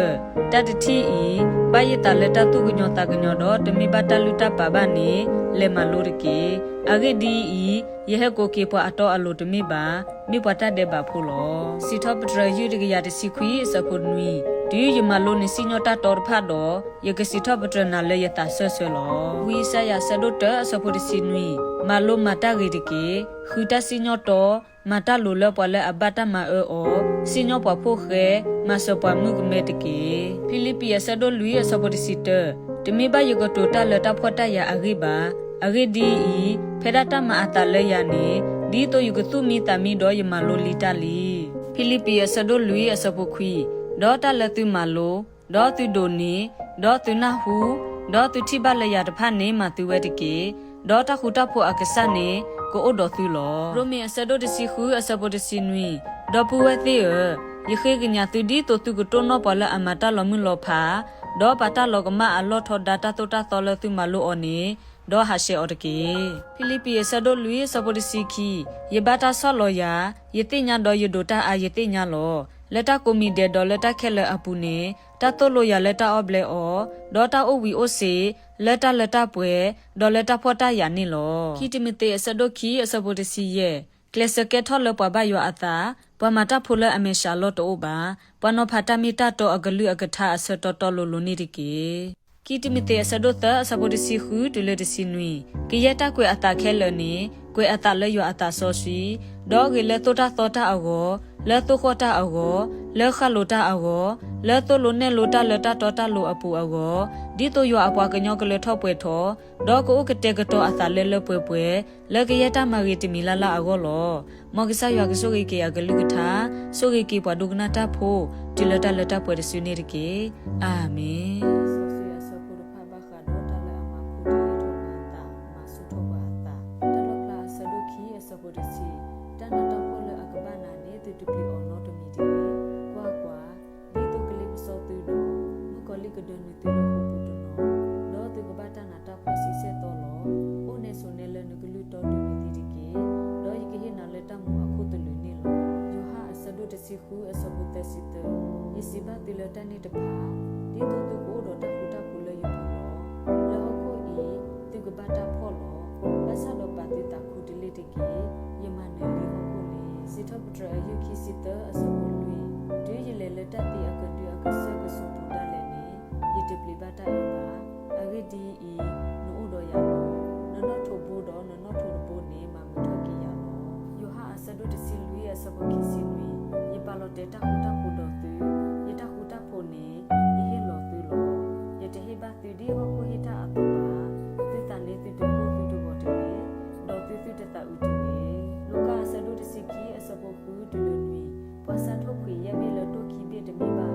တၢ်တထံၣ်အံၤ, ဘၣ်ယသးလၢတၢ်သူၣ်ကညီၤသးကညီၤဒီး တမ့ၢ်ဘၣ်တၢ်လုၢ်တၢ်ပာ်ဘၣ်န့ၣ်, လဲၤမၤလိတက့ၢ်. အဂ့ၢ်ဒ်အံၤ, ယဟဲကိးက့ၤပှၤအတီအလိၤတမ့ၢ်ဘၣ်, မ့ၢ်ပှၤတၢ်ဒဲးဘးဖိလီၤ. စံးထီၣ်ပတြၢၤယုၢ်တကယၤတဆံခွံအဆၢဖိနွံ, တုၤယမၤလိနစံၣ်ညီၣ်တၢ်တီတဖၣ်ဒီး, ယကစံးထီၣ်ပတြၢၤနၤလၢယသးစၢၢ်ဆၢလီၤ. ဝံယၡါယၤအဆၢဒိၣ်တၢအဆၢဖိတဆံနွံ, မၤလိမၤတၢ်ဂ့ၤတက့ၢ်. ဃုတၢ်စံၣ်ညီၣ်တီ, မၤတၢ်လိၤလၢပှၤလၢအဘၣ်တၢ်မၤအၢအီၤ, စံၣ်ညီၣ်ပှၤဖိၣ်ဃဲ, မၤစၢၤပှၤမုၣ်ကမဲတက့ၢ်. ဖံလံးပံးအဆၢဒိၣ်လွံၢ်အဆၢဖိတဆံတၢ, တမ့ၢ်ဘၣ်ယကတိၤတၢ်လၢတၢ်ဖှီၣ်တၢ်ယာ်အဂ့ၢ်ဘၣ်. အဂ့ၢ်ဒ်အံၤ, ဖဲဒၣ်တၢ်မၤအသးလၢယၤန့ၣ်, ဒ်သိးယကသူၣ်မံသးမံဒီးယမၤလိလံတၢ်လံ. ဖံလံးပံးအဆၢဒိၣ်လွံၢ်အဆၢဖိခွံ, ဒီးတၢ်လၢသုမၤလိ, ဒီးသုဒိးန့ၢ်, ဒီးသုနၢ်ဟူ, ဒီးသုထံၣ်ဘၣ်လၢယၤတဖၣ်န့ၣ် မၤသုဝဲတက့ၢ်. ဒီးတၢ်ဃူတၢ်ဖိးအကစၢ်န့ၣ် ကအိၣ်ဒီးသုလီၤ. ရိမ့ၤအဆၢဒိၣ်တဆံဃုအဆၢဖိတဆံနွံ, ဒီပုၢ်ဝဲၢ်သ့ၣ်ဧၢ, ယဃ့ကညးသုဒ်သိးသုကတိၢ်နီၣ်ပှၤလၢအမၤတၢ်လီၤမုၢ်လီၤဖး, ဒီးပာ်တၢ်လီၤကမၣ်အလီၢ်ထီဒါတၢ်သိၣ်တၢ်သီလၢသုမၤလိအီၤန့ၣ်, ဒီးဟးဆှဲးအီၤတက့ၢ်. ဖံလံးပံးအဆၢဒိၣ်လွံၢ်အဆၢဖိတဆံခံ, ယဘၣ်တၢ်ဆီၣ်လီၤယၤ, ယသ့ၣ်ညါဒီးယဒိးတၢ်အါယသ့ၣ်ညါလီၤ. လၢတၢ်ကိးမံၤဒဲးဒီးလၢတၢ်ခဲလၢာ်အပူၤန့ၣ်, တၢ်သိၣ်လိယၤလၢတၢ်အီၣ်ဘျဲအီၤ, ဒီးတၢ်အိၣ်ဝံၤအိၣ်စ့ၤ, လၢတၢ်လၢတၢ်ပှဲၤ, ဒီးလၢတၢ်ဖှီၣ်တၢ်ယာ်န့ၣ်လီၤ. ခံတံၤမသ့းအဆၢဒိၣ်ခံအဆၢဖိတဆံယဲၢ်, ကျဲးစၢးကဲထီၣ်လၢပှၤဘၣ်ယွၤအသး, ပှၤမၤတၢ်ဖိလၢအမဲာ်ဆှးလီၢ်တအိၣ်ဘၣ်, ပှၤနီၤဖးတၢ်မ့ၢ်တၢ်တီအကလုၢ်အကထါအဆၢတီတီလိၤလိၤန့ၣ်တက့ၢ်. ခံတံၤမသ့းအဆၢဒိၣ်သၢအဆၢဖိတဆံဃုတုၤလၢတဆံနွံ, ကယဲၢ်တၢ်ကွဲးအသးခဲလၢာ်န့ၣ်, ကွဲးအသးလၢယွၤအသးစီဆှံ, ဒီးဂ့ၤလၢသိၣ်တၢ်သီတၢ်အဂီၢ်, လၢသိၣ်ဃီၣ်တၢ်အဂီၢ်, လၢဃၣ်လိၤတၢ်အဂီၢ်, လၢသိၣ်လိနဲၣ်လိတၢ်လၢတၢ်တီတၢ်လိၤအပူၤအဂီၢ်, ဒ်သိးယွၤအပှၤကညီကလၢထီၣ်ပှဲၤထီၣ်, ဒီးကအိၣ်ကတဲာ်ကတီၤအသးလၢလၢပှဲၤပှဲၤ, လၢကယဲၢ်တၢ်မၤဂ့ၤတမံၤလၢ်လၢ်အဂီၢ်လီၤ. မ်ကစၢ်ယွၤကဆိၣ်ဂ့ၤက့ၤအကလုၢ်ကထါ, ဆိၣ်ဂ့ၤက့ၤပှၤဒိကနၣ်တၢ်ဖိ, တုၤလၢတၢ်လၢတၢ်ပှဲၤတစုန့ၣ်တက့ၢ်. အၤမ့ၣ်. လံာ်စီဆှံအဆၢဖိတဖၣ်ဘၣ်ဃးဒီးတၢ်လၢအမၤခူၣ်တ့ၢ်လံထီၣ်ပှၤအသး, မၤဆူၣ်ထီၣ်ပှၤအသး, တၢ်လီၣ်ဖျါအဆၢဒိၣ်ခံအဆၢဖိတဆံ, တၢ်နးတၢ်ဖှီၣ်လၢအကဘၣ်နၤန့ၣ် သုတပျံၤအီၤနီတမံၤတဂ့ၤ. ကွၢ်ကွၢ်, ဒ်သိးကလ့ပစီသုဒီး, မုၣ်ကီၤလံၢ်ကဒၢနုာ်သုလၢဃိာ်ပူၤတနီၤ, ဒီးသုကဘၣ်တၢ်နးတၢ်ဖှီၣ်ဆံဆဲၣ်သီလီၤ. အိၣ်နဲဆိးနဲလၢနကလုၢ်တီတုၤနသံတက့ၢ်, ဒီးယကဟ့ၣ်နၤလၢတၢ်မူအခိၣ်သလုးန့ၣ်လီၤ. ယိၤဟၣ်အဆၢဒိၣ်တဆံဃုအဆၢဖိသၢဆံသၢ, ယစံးဘၣ်သုလၢတၢ်န့ၣ်တဖၣ်, ဒ်သိးသုကအိၣ်ဒီးတၢ်ဃူတၢ်ဖိးလၢယပူၤလီၤ. လၢဟီၣ်ခိၣ်အံၤ, သုကဘၣ်တၢ်ဖှီၣ်လီၤ. ဘၣ်ဆၣ်ဒီးပာ်သုသးခူတလ့ၢ်တက့ၢ်. ယမၤနၢၤလံဟီၣ်ခိၣ်လံ. စံးထီၣ်ပတြၢၤအယုၢ်ခံဆံသၢအဆၢဖိလွံၢ်, တုၤယလဲၤလၢတၢ်သံအကဒုအကစၢၢ်ကဆူးပူၤဒၣ်လဲာ်န့ၣ်, ယတပျံၤဘၣ်တၢ်အၢဘၣ်. အဂ့ၢ်ဒ်အံၤ, နအိၣ်ဒီးယၤလီၤ. နနီၣ်ထိးဘိဒီးနနီၣ်ထိးတဘိန့ၣ် မၤမုာ်ထီၣ်က့ၤယၤလီၤ. ယိၤဟၣ်အဆၢဒိၣ်တဆံလွံၢ်အဆၢဖိခံဆံနွံ, ယပာ်လီၤတဲာ်တၢ်ဃူတၢ်ဖိးဒီးသု, ယတၢ်ဃူတၢ်ဖိးန့ၣ် ယဟ့ၣ်လီၤသုလီၤ. ယတဟ့ၣ်ဘၣ်သုဒ်ဟီၣ်ခိၣ်ဟ့ၣ်တၢ်အသိးဘၣ်. သုသးန့ၣ်သုတကိၢ်သုတဂီၤတဂ့ၤ, ဒီးသုသုတသးအုးတဂ့ၤ. လူၤကၣ်အဆၢဒိၣ်တဆံခံအဆၢဖိဃုတုၤလၢနွံ, ပှၤစၢ်ထိၣ်ဖှံးယဲၢ်ဘ့ၣ်လၢတိၢ်ခံဘ့ၣ်တမ့ၢ်ဘၣ်ဧါ.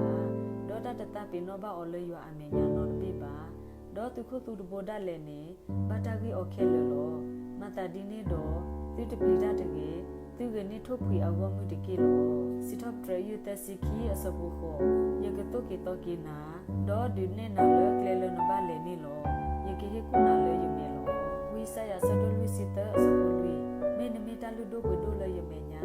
ဒီးတၢ်တသးပ့ၤနီၣ်ဘၣ်အီၤလၢယွၤအမဲာ်ညါနီတဘ့ၣ်ဘၣ်. ဒီးသုခိၣ်သူတဘိဒၣ်လဲာ်န့ၣ် ဘၣ်တၢ်ဂံၢ်အီၤခဲလၢာ်လီၤ. မၤသးဒ်န့ၣ်ဒီး, သုတပျံၤတၢ်တဂ့ၤ, သုဂဲၤန့ၢ်ထိၣ်ဖှံးအဂီၢ်မုၢ်တက့ၢ်လီၤ. စံးထီၣ်ပတြၢၤယုၢ်သၢဆံခံအဆၢဖိဃိး, ယကသိၣ်က့ၤသီက့ၤနၤ, ဒီးဒုးနဲၣ်နၤလၢကျဲလၢနဘၣ်လဲၤန့ၣ်လီၤ. ယကဟ့ၣ်ကူၣ်နၤလၢယမဲာ်လီၤ. ဝံယၡါယၤအဆၢဒိၣ်လွံၢ်ဆံသၢအဆၢဖိလွံၢ်, မ့ၢ်နမ့ၢ်တၢ်လုၢ်ဒိၣ်ပှ့ၤဒိၣ်လၢယမဲာ်ညါ,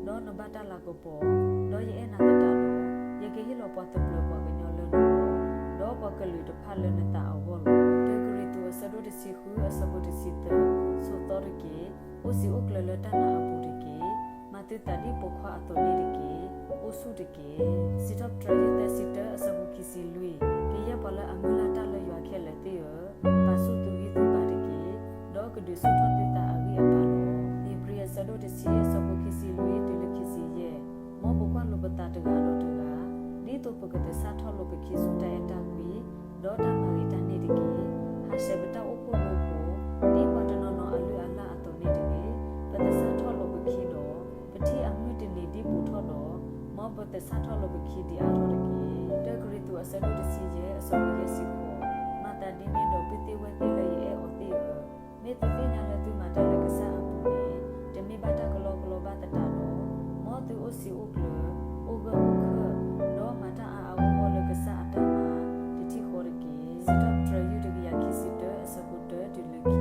ဒီးနဘၣ်တၢ်လၤကပီၤ, ဒီးယအဲၣ်နၤသတးဒီး, ယကဟ့ၣ်လီၤပှၤသပှၢၤပှၤကညီလၢနဂီၢ်, ဒီးပှၤကလုာ်တဖၣ်လၢနသးအဂီၢ်လီၤ. တၢကရံၣ်သူးအဆၢဒိၣ်တဆံဃုအဆၢဖိတဆံသၢ, ဆိးသီတက့ၢ်, အိၣ်စံာ်အိၣ်ကျၢၤလၢတၢ်နာ်အပူၤတက့ၢ်. မၤသုသးဒ်ပိာ်ခွါအသိးန့ၣ်တက့ၢ်. အိၣ်ဆူၣ်တက့ၢ်. စံးထီၣ်ပတြၢၤယုၢ်သၢဆံတၢအဆၢဖိခံဆံလွံၢ်, ကယဲၢ်ပှၤလၢအမုၢ်လၢ်တၢ်လၢယွၤခဲလၢာ်သ့ၣ်ဧၢ, ပာ်ဆူၣ်သုဂံၢ်သုဘါတက့ၢ်, ဒီးကဒုးဆူၣ်ထီၣ်သုသးအဂံၢ်အဘါလီၤ. ဧ့ၤဘြံၤအဆၢဒိၣ်တဆံအဆၢဖိခံဆံလွံၢ်တုၤလၢခံဆံယဲၢ်, မ်ပကွၢ်လိာ်ပသးတဂၤဒီးတဂၤ, ဒ်သိးပကသဆၣ်ထီၣ်လိာ်ပခံဆူတၢ်အဲၣ်တၢ်ကွံ, ဒီးတၢ်မၤဂ့ၤတၢ်န့ၣ်တက့ၢ်. ဟးဆှဲးပတၢ်အိၣ်ဖှိၣ်ရိဖှိၣ်, ဒ်ပှၤတနီၤနီၤအလုၢ်အလၢ်အသိးန့ၣ်တဂ့ၤ. ပသဆၣ်ထီၣ်လိာ်ပခံဒီး, ပထံၣ်အမုၢ်တနံၤဒ်ဘူးထီၣ်ဒီး, မ်ပသဆၣ်ထီၣ်လိာ်ပခံဒံးအါထီၣ်တက့ၢ်. တၢကရံၣ်သူးအဆၢဒိၣ်တဆံယဲၢ်အဆၢဖိယဲၢ်ဆံဃိး, မၤသးဒ်န့ၣ်ဒီးပုၢ်သ့ၣ်ဝဲၢ်သ့ၣ်လၢယအဲၣ်အီၤသ့ၣ်ဧၢ, မ့ၢ်သုသ့ၣ်ညါလၢသုမၤတၢ်လၢကစၢ်အပူၤန့ၣ်, တမ့ၢ်ဘၣ်တၢ်ကလီကလီဘၣ်သတးဒီး, မ်သုအိၣ်စံာ်အိၣ်ကျၢၤ, အိၣ်ဂၢၢ်အိၣ်ခၢၣ်, ဒီးမၤတၢ်အါအါဂီၢ်ဂီၢ်လၢကစၢ်အတၢ်မၤတထံၣ်ဃီတက့ၢ်. စံးထီၣ်ပတြၢၤယုၢ်တကယၤခံဆံတၢအဆၢဖိတၢတုၤလၢခံ,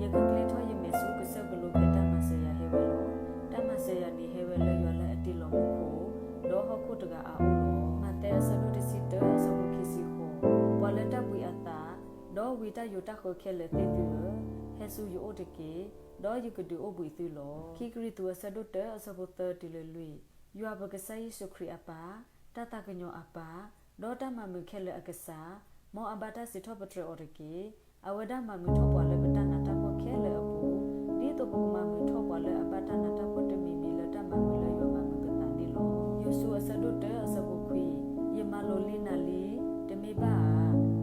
ယကကျ့ထီၣ်ယမဲာ်ဆူကစၢၢ်ကလိဖဲတၢ်မၤစၢၤယၤဟဲဝဲလီၤ. တၢ်မၤစၢၤယၤန့ၣ်ဟဲဝဲလၢယွၤလၢအတ့လီၤမူခိၣ်, ဒီး လၢတၢ်မၤလိာ်တၢ်အီၣ်တၢ်အီလၢဟီၣ်ခိၣ်တဂၤအအိၣ်လီၤ. မးသဲအဆၢဒိၣ်တဆံတၢအဆၢဖိခံဆံဃိး, ပှၤလၢတၢ်ဘှံးအသး, ဒီးဝံတၢ်ယိးတၢ်ဃၢခဲလၢာ်သ့ၣ်သုဧၢ, ဟဲဆူယအိၣ်တက့ၢ်, ဒီးယကဒုးအိၣ်ဘှံးသုလီၤ. ခံကရံၣ်သူးအဆၢဒိၣ်တၢအဆၢဖိသၢတုၤလၢလွံၢ်, ယွၤပကစၢ်ယ့ၣ်ၡူးခရံာ်အပၢ်, တၢ်သးကညီၤအပၢ်, ဒီးတၢ်မၤမုာ်ခဲလၢာ်အကစၢ်, မ်အဘၣ်တၢ်စံးထီၣ်ပတြၢၤအီၤတက့ၢ်. အဝဲဒၣ်မၤမုာ်ထီၣ်ပှၤလၢပတၢ်နးတၢ်ဖှီၣ်ခဲလၢာ်အပူၤ, ဒ်သိးပကမၤမုာ်ထီၣ်ပှၤလၢအဘၣ်တၢ်နးတၢ်ဖှီၣ်တမံၤမံၤလၢတၢ်မၤမုာ်လၢယွၤမၤမုာ်ပသးန့ၣ်လီၤ. ယိၤၡူအဆၢဒိၣ်တၢအဆၢဖိခွံ, ယမၤလိာ်လံနၤလံ, တမ့ၢ်ဘၣ်ဧါ,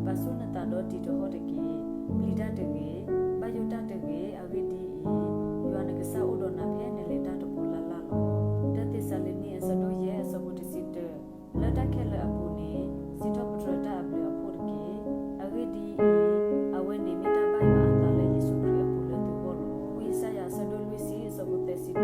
ပာ်ဆူၣ်နသးဒီးတံၤတဟီၣ်တက့ၢ်. ပျံၤတၢ်တဂ့ၤ, ဘၣ်ယိၣ်တၢ်တဂ့ၤ, အဂ့ၢ်ဒ်အံၤ, ယွၤနကစၢ်အိၣ်ဒီးနၤဖဲနလဲၤတၢ်တပူၤလၢ်လၢ်လီၤ. တၢသ့းစၤလနံအဆၢဒိၣ်ယဲၢ်အဆၢဖိတဆံတၢ, လၢတၢ်ခဲလၢာ်အပူၤန့ၣ်, စံးထီၣ်ပတြၢၤတၢ်အဘျုးအဖှိၣ်တက့ၢ်. အဂ့ၢ်ဒ်အံၤ, အဝဲန့ၣ်မ့ၢ်တၢ်ဘၣ်ယွၤအသးလၢယ့ၣ်ၡူးခရံာ်အပူၤလၢသုဂီၢ်လီၤ. ဝံယၡါယၤအဆၢဒိၣ်လွံၢ်ဆံအဆၢဖိသၢဆံ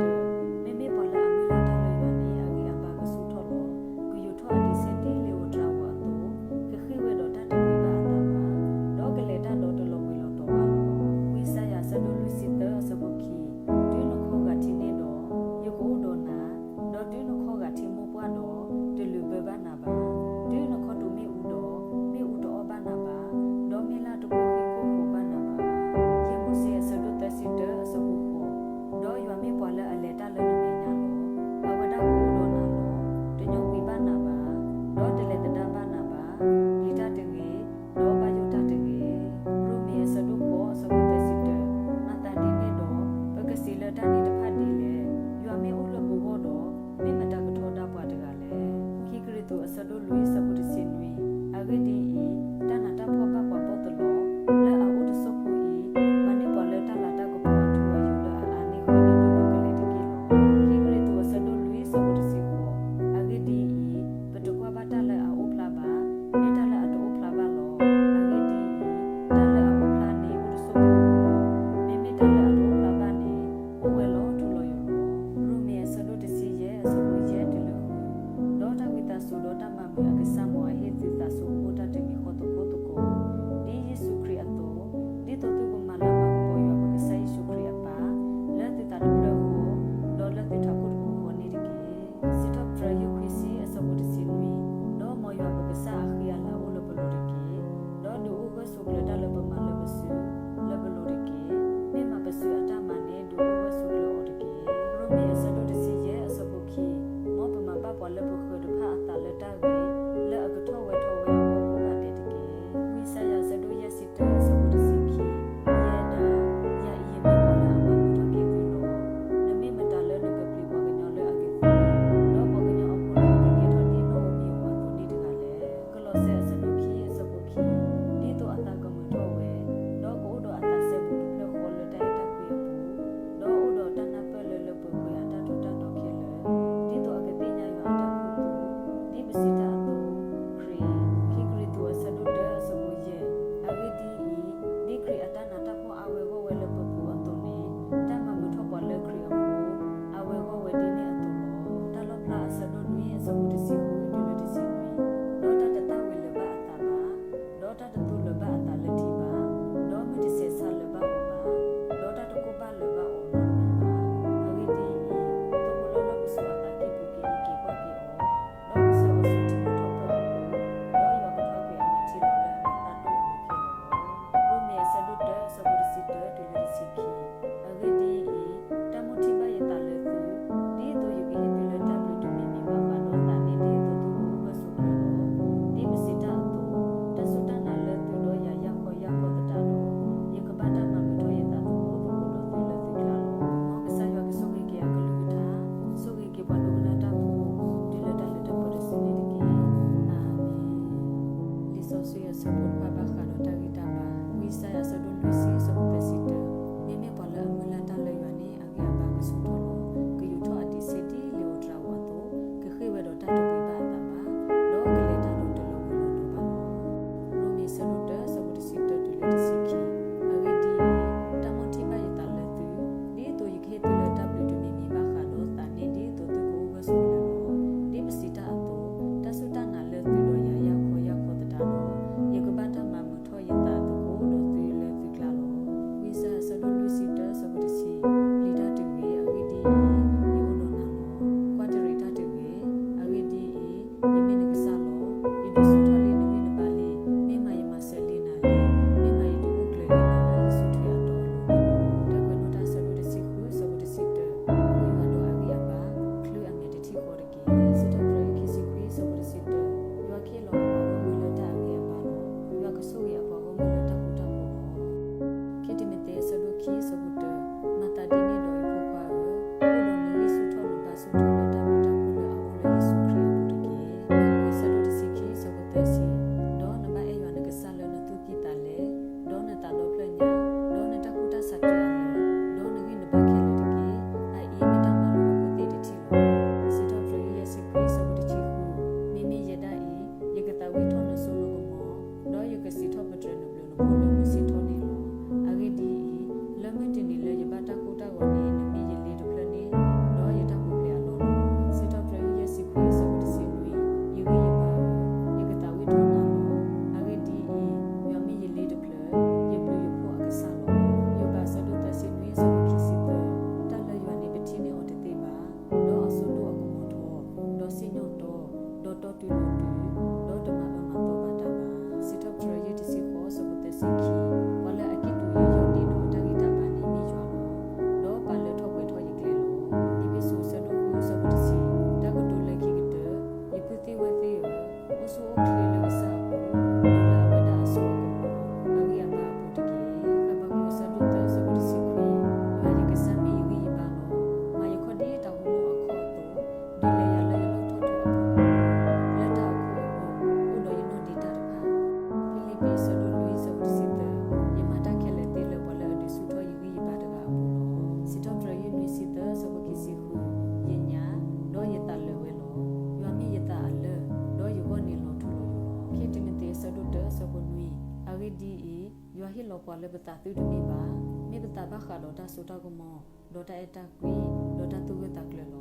ပှၤလၢပသးသုတမ့ၢ်ဘၣ်, မ့ၢ်ပသးဘၣ်ဃးဒီးတၢ်စိတၢ်ကမီၤ, ဒီးတၢ်အဲၣ်တၢ်ကွံ, ဒီးတၢ်သူၣ်ဂၢၢ်သးကျၢၤလီၤ.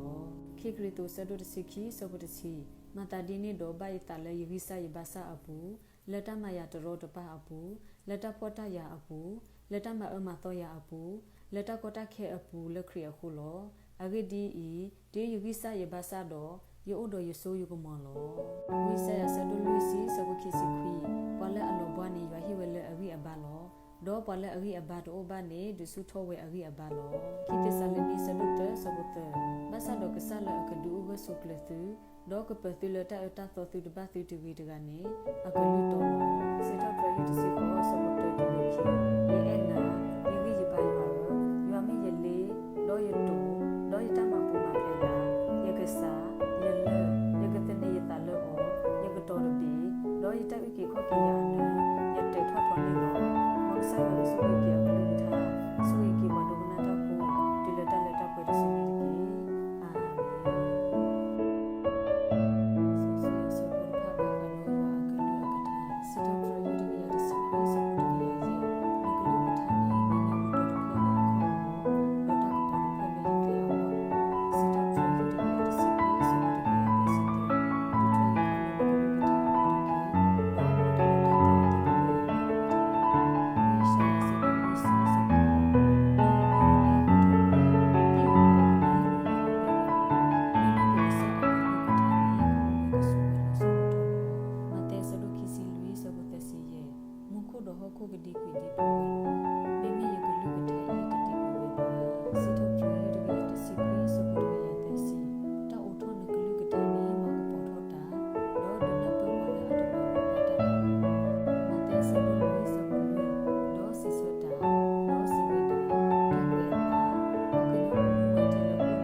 ခံကရံၣ်သူး ဆၢဒိၣ်တဆံခံ ဆၢဖိတဆံ, မၤသးဒ်န့ၣ်ဒီး ဘၣ်ယသးလၢယဂံၢ်စၢ်ယဘါစၢ်အပူၤ, လၢတၢ်မၤယၤတရီတပါအပူၤ, လၢတၢ်ဖှီၣ်တၢ်ယာ်အပူၤ, လၢတၢ်မၤအၢမၤသီယၤအပူၤ, လၢတၢ်ကီတၢ်ခဲအပူၤလၢခရံာ်အဃိလီၤ. အဂ့ၢ်ဒ်အံၤ, တုၤယဂံၢ်စၢ်ယဘါစၢ်ဒီး, ယအိၣ်ဒီးယစိယကမီၤလီၤ. ဝံယၡါယၤ ဆၢဒိၣ်လွံၢ်ဆံ ဆၢဖိခံဆံခွံ, ပှၤလၢအလီၤဘှါန့ၣ် ယွၤဟ့ၣ်ဝဲလၢအဂံၢ်အဘါလီၤ. ဒီးပှၤလၢအဂံၢ်အဘါတအိၣ်ဘၣ်န့ၣ် ဒုးဆူၣ်ထီၣ်ဝဲအဂံၢ်အဘါလီၤ. ခံသ့းစၤလနံ ဆၢဒိၣ်သၢ ဆၢဖိသၢ, ဘၣ်ဆၣ်ဒီးကစၢ်လၢအကဒုးအိၣ်ဂၢၢ်ဆိးကျၢၤသု, ဒီးကပၢၤသုလၢတၢ်အၢတၢ်သီသုတဘၣ်သုတဂ့ၤတဂၤန့ၣ် အကလုၢ်တီလီၤ. စံးထီၣ်ပတြၢၤ ယုၢ်တဆံဃိး ဆၢဖိတၢတုၤလၢခံ, ယအဲၣ်နၤ, ယဂံၢ်ယဘါယွၤဧၢ, ယွၤမ့ၢ်ယလ့, ဒီးယတိာ်, ဒီးယတၢ်မၤပူၤမၤဖျဲးယၤ, ယကစၢ်, ယလၢၢ်, ယကသန့ၤယသးလၢအီၤ, ယကတီၤတဘ့ၣ်, ဒီးယတၢ်အုၣ်က့ၤခီၣ်က့ၤယၤအနၢ်, ယတဲာ်ထီၣ်ထီန့ၣ်လီၤ. မ်ကစၢ်ယွၤကဆိၣ်ဂ့ၤက့ၤအကလုၢ်ကထါ, ဆိၣ်ဂ့ၤက့ၤပှၤဒိကနၣ်တၢ်ဖိ, တုၤလၢတၢ်လၢတၢ်ပှဲၤတစုန့ၣ်တက့ၢ်. အၤမ့ၣ်. မးသဲ ဆၢဒိၣ်ခံဆံလွံၢ် ဆၢဖိသၢဆံယဲၢ်, မူခိၣ်ဒီးဟီၣ်ခိၣ်ကဒံကွံာ်ဒံးပူၤဝဲလီၤ. မ့မ့ၢ်ယကလုၢ်ကထါအံၤတဒံးပူၤဝဲဘၣ်. စံးထီၣ်ပတြၢၤ ယုၢ်တကယၤတဆံခွံ ဆၢဖိတကယၤသၢဆံ, တၢ်အိးထီၣ်နကလုၢ်ကထါန့ၣ် မၤကပီၤထီၣ်တၢ်, ဒီးဒုးနၢ်ပၢၢ်ပှၤလၢအတမၤလိဘၣ်တၢ်ဘၣ်လီၤ. မးသဲ ဆၢဒိၣ်လွံၢ် ဆၢဖိလွံၢ်, ဒီးစံးဆၢတၢ်, ဒီးစံးဝဲဒၣ်, တၢ်ကွဲးအသး, ပှၤကညီဖိလၢဝဲထဲလၢပှၤန့ၣ်တမ့ၢ်ဘၣ်, မ့ၢ်လၢကယဲၢ်တၢ်ကတိၤလၢအဟဲထီၣ်လၢယွၤအထးခိၣ်လီၤ. စံးထီၣ်ပတြၢၤ ယုၢ်တဆံဃိး ဆၢဖိသၢဆံ, တၢ်လၢယွၤန့ၣ် အကျဲလၢထီၣ်ပတီၢ်, ယွၤအကလုၢ်န့ၣ်ဘၣ်တၢ်ကွဲးအီၤလီၤ. မ့ၢ်ဝဲလၢကတီၤတဘ့ၣ်လၢကယဲၢ်ပှၤလၢအသန့ၤအသးလၢအီၤတက့ၢ်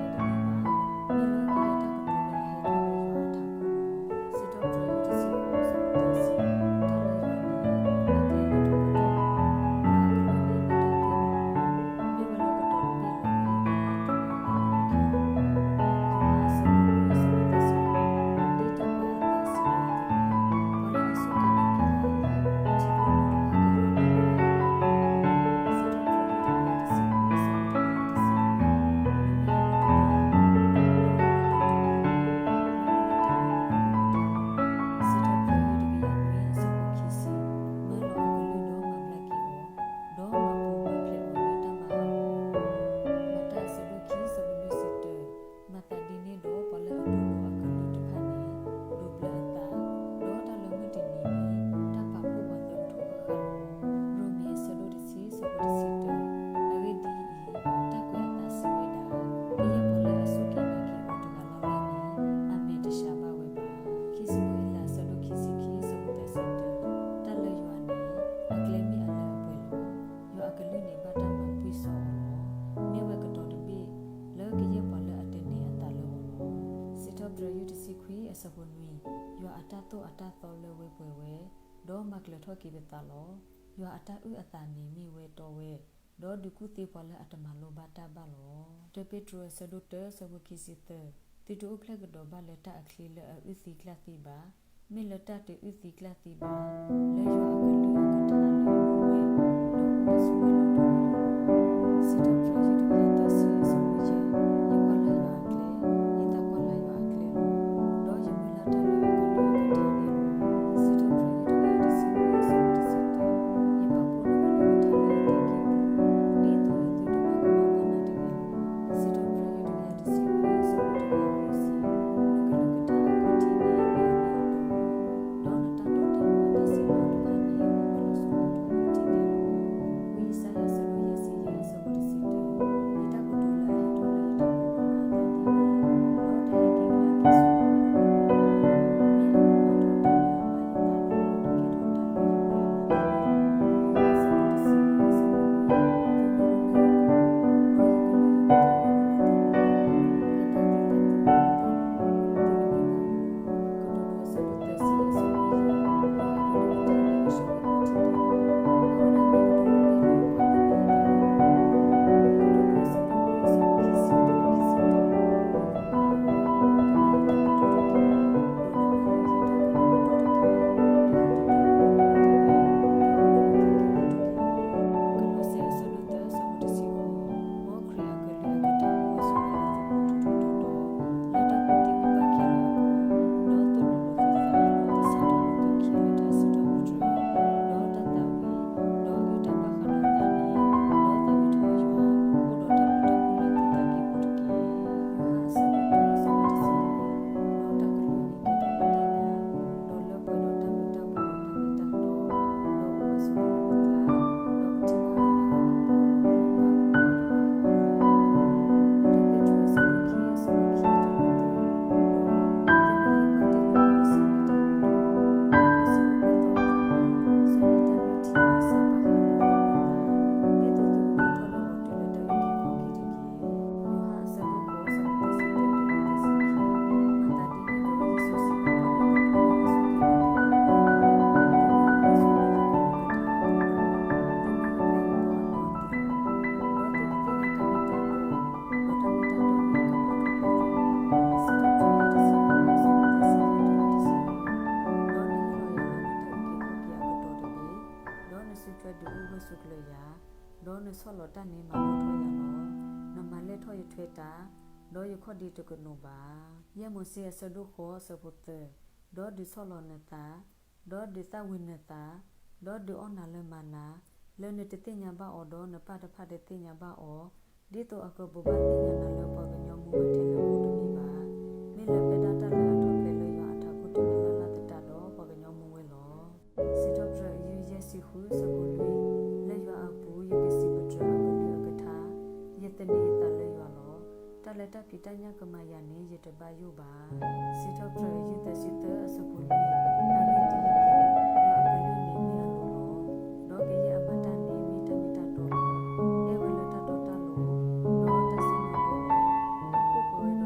လီၤ. ယိၤဟၣ် ဆၢဒိၣ်လွံၢ် ဆၢဖိသၢဆံဃိး, ဒ်တၢ်ကွဲးအသးစံးဝဲအသိးန့ၣ်, ပှၤလၢအစူၢ်က့ၤနာ်က့ၤယၤအံၤ, ထံကျိလၢတဖၣ်ကယီၢ်န့ၣ်လီၤ. စံးထီၣ်ပတြၢၤ ယုၢ်တကယၤတဆံခွံ ဆၢဖိတကယၤသၢဆံလွံၢ်, နမ့ၢ်လၢကတီၤတဘ့ၣ်လီၤ. စံးထီၣ်ပတြၢၤ ယုၢ်တကယၤနွံ ဆၢဖိခံဆံ, မၢလီၤအကလုၢ်ဒီးမၤဘျါက့ၤအီၤ, ဒီးမၤပူၤမၤဖျဲးအီၤလၢတၢ်မၤဟးဂီၤအပူၤလီၤ. မၤတၢ် အဆၢဒိၣ်ခံ ဆၢဖိလွံၢ်ဆံတၢ, မၤသးဒ်န့ၣ်ဒီး ပှၤလၢအတူၢ်လိာ်အကလုၢ်တဖၣ်န့ၣ် ဒိးဘျၢအသး, ဒီးတၢ်လၢမုၢ်တနံၤန့ၣ် တၢ်ပာ်ဖှိၣ်ပှၤသၢကထိဃၣ်ဃၣ်လီၤ. ရိမ့ၤ အဆၢဒိၣ်တဆံ ဆၢဖိတဆံတၢ, အဂ့ၢ်ဒ်အံၤ, တၢ်ကွဲးအသးစံးဝဲဒၣ်, ကယဲၢ်ပှၤလၢအစူၢ်က့ၤနာ်က့ၤအီၤတဂၤလၢ်လၢ်န့ၣ် အမဲာ်တဆှးဘၣ်ဝဲဘၣ်. ခံစမူၤအ့လး အဆၢဒိၣ်ခံဆံခံ ဆၢဖိသၢဆံတၢ, တၢ်လၢယွၤန့ၣ် အကျဲမ့ၢ်အလၢအပှဲၤလီၤ. ယွၤအကလုၢ်န့ၣ်ဘၣ်တၢ်မၤပှံၢ်စီအီၤလီၤ. မ့ၢ်ဝဲကတီၤတဘ့ၣ် လၢကယဲၢ်ပှၤလၢအတန့ၢ်အသးလၢအီၤလီၤ. စံးထီၣ်ပတြၢၤ ယုၢ်တဆံခွံ အဆၢဖိနွံ, ယွၤအတၢ်သိၣ်အတၢ်သီလၢဝဲပှဲၤဝဲ, ဒီးမၤကျၢၤထီၣ်က့ၤပသးလီၤ. ယွၤအတၢ်အုၣ်အသးန့ၣ်မ့ၢ်ဝဲတီဝဲ, ဒီးဒုးကူၣ်သ့ပှၤလၢအတမၤလိဘၣ်တၢ်ဘၣ်လီၤ. တၢ်ပ့းတရူး အဆၢဒိၣ်တၢ အဆၢဖိခံဆံသၢ, သုတအိၣ်ဖျဲၣ်ကဒီးဘၣ်လၢတၢ်အချ့လၢအအုၣ်သံကျၣ်သံဘၣ်. မ့ၢ်လၢတၢ်တအုၣ်သံကျၣ်သံဘၣ်, လၢယွၤအကလုၢ်အကထါလၢအအိၣ်ဝဲ, ဒီးအိၣ်ပဆူၣ်ဝဲလီၤတံၢ်လီၤဆဲးလီၤ. စံးထီၣ်ပတြၢၤ ယုၢ်တကယၤသၢဆံ အဆၢဖိယဲၢ်, ယကွၢ်လၢ်ယွၤအကျဲ, ယသးကွၢ်လၢ်ယွၤအကျဲလီၤ, ဒီးယမုၢ်လၢ်တၢ်လၢအကလုၢ်အကထါန့ၣ်လီၤ. စံးထီၣ်ပတြၢၤ ယုၢ်တကယၤတဆံခွံ အဆၢဖိတဆံတၢ, ယပာ်ဖှိၣ်နကလုၢ်ကထါလၢယသးကံၢ်ပူၤ, ဒ်သိးယသုတဘၣ်ကမၣ်ဘၣ်နၤတဂ့ၤလီၤ. စံးထီၣ်ပတြၢၤ ယုၢ်တကယၤတဆံခွံ အဆၢဖိတကယၤဃုဆံ, နကလုၢ်ကထါအခီၣ်ထံးန့ၣ် မ့ၢ်အမ့ၢ်အတီလီၤ, ဒီးနတၢ်တီတၢ်လိၤအတၢ်စံးလီၤတဖၣ်န့ၣ် ယတၢ်, ဒီးယခီၣ်ဒ့တကနိးဘၣ်. ယဲၢ်မိၤၡ့အဆၢဒိၣ်ဃိးအဆၢဖိသၢ, ဒီးဒုးဆီၣ်လီၤနသး, ဒီးဒုးသၣ်ဝံၤနသး, ဒီးဒုးအီၣ်နၤလၢမၤနၤ, လၢနတသ့ၣ်ညါဘၣ်အီၤ ဒီးနပၢ်တဖၣ်တသ့ၣ်ညါဘၣ်အီၤ, ဒ်သိးအကဘိးဘၣ်သ့ၣ်ညါနၤလၢပှၤကညီမူဝဲထဲလၢမူတမံၤဘၣ်. မ့ၢ်လၢဖဲဒၣ်တၢ်လၢအထီၣ်ဖျဲးလၢယွၤအထးခိၣ်တမံၤလၢ်လၢ်သတးဒီး ပှၤကညီမူဝဲလီၤ. စံးထီၣ်ပတြၢၤယုၢ်ယဲၢ်ဆံဃုအဆၢဖိလွံၢ်, လၢယွၤအပူၤ ယကစံးပတြၢၤအကလုၢ်အကထါ, ယသန့ၤအသးလၢယွၤလီၤ. တၢ်လၢတၢ်ဖံးတၢ်ညၣ်ကမၤယၤန့ၣ် ယတဘၣ်ယိၣ်ဘၣ်. စံးထီၣ်ပတြၢၤယုၢ်သၢဆံသၢအဆၢဖိလွံၢ်, အဂ့ၢ်ဒ်အံၤ, ယွၤအကလုၢ်န့ၣ်မ့ၢ်အလိၤလီၤ. ဒီးကယဲၢ်အမၤတၢ်န့ၣ် မ့ၢ်တၢ်မ့ၢ်တၢ်တီလီၤ. အဲၣ်ဝဲလၢတၢ်တီတၢ်လိၤ, ဒီးတၢ်စံၣ်ညီၣ်တီလီၤ. ဟီၣ်ခိၣ်ပှဲၤ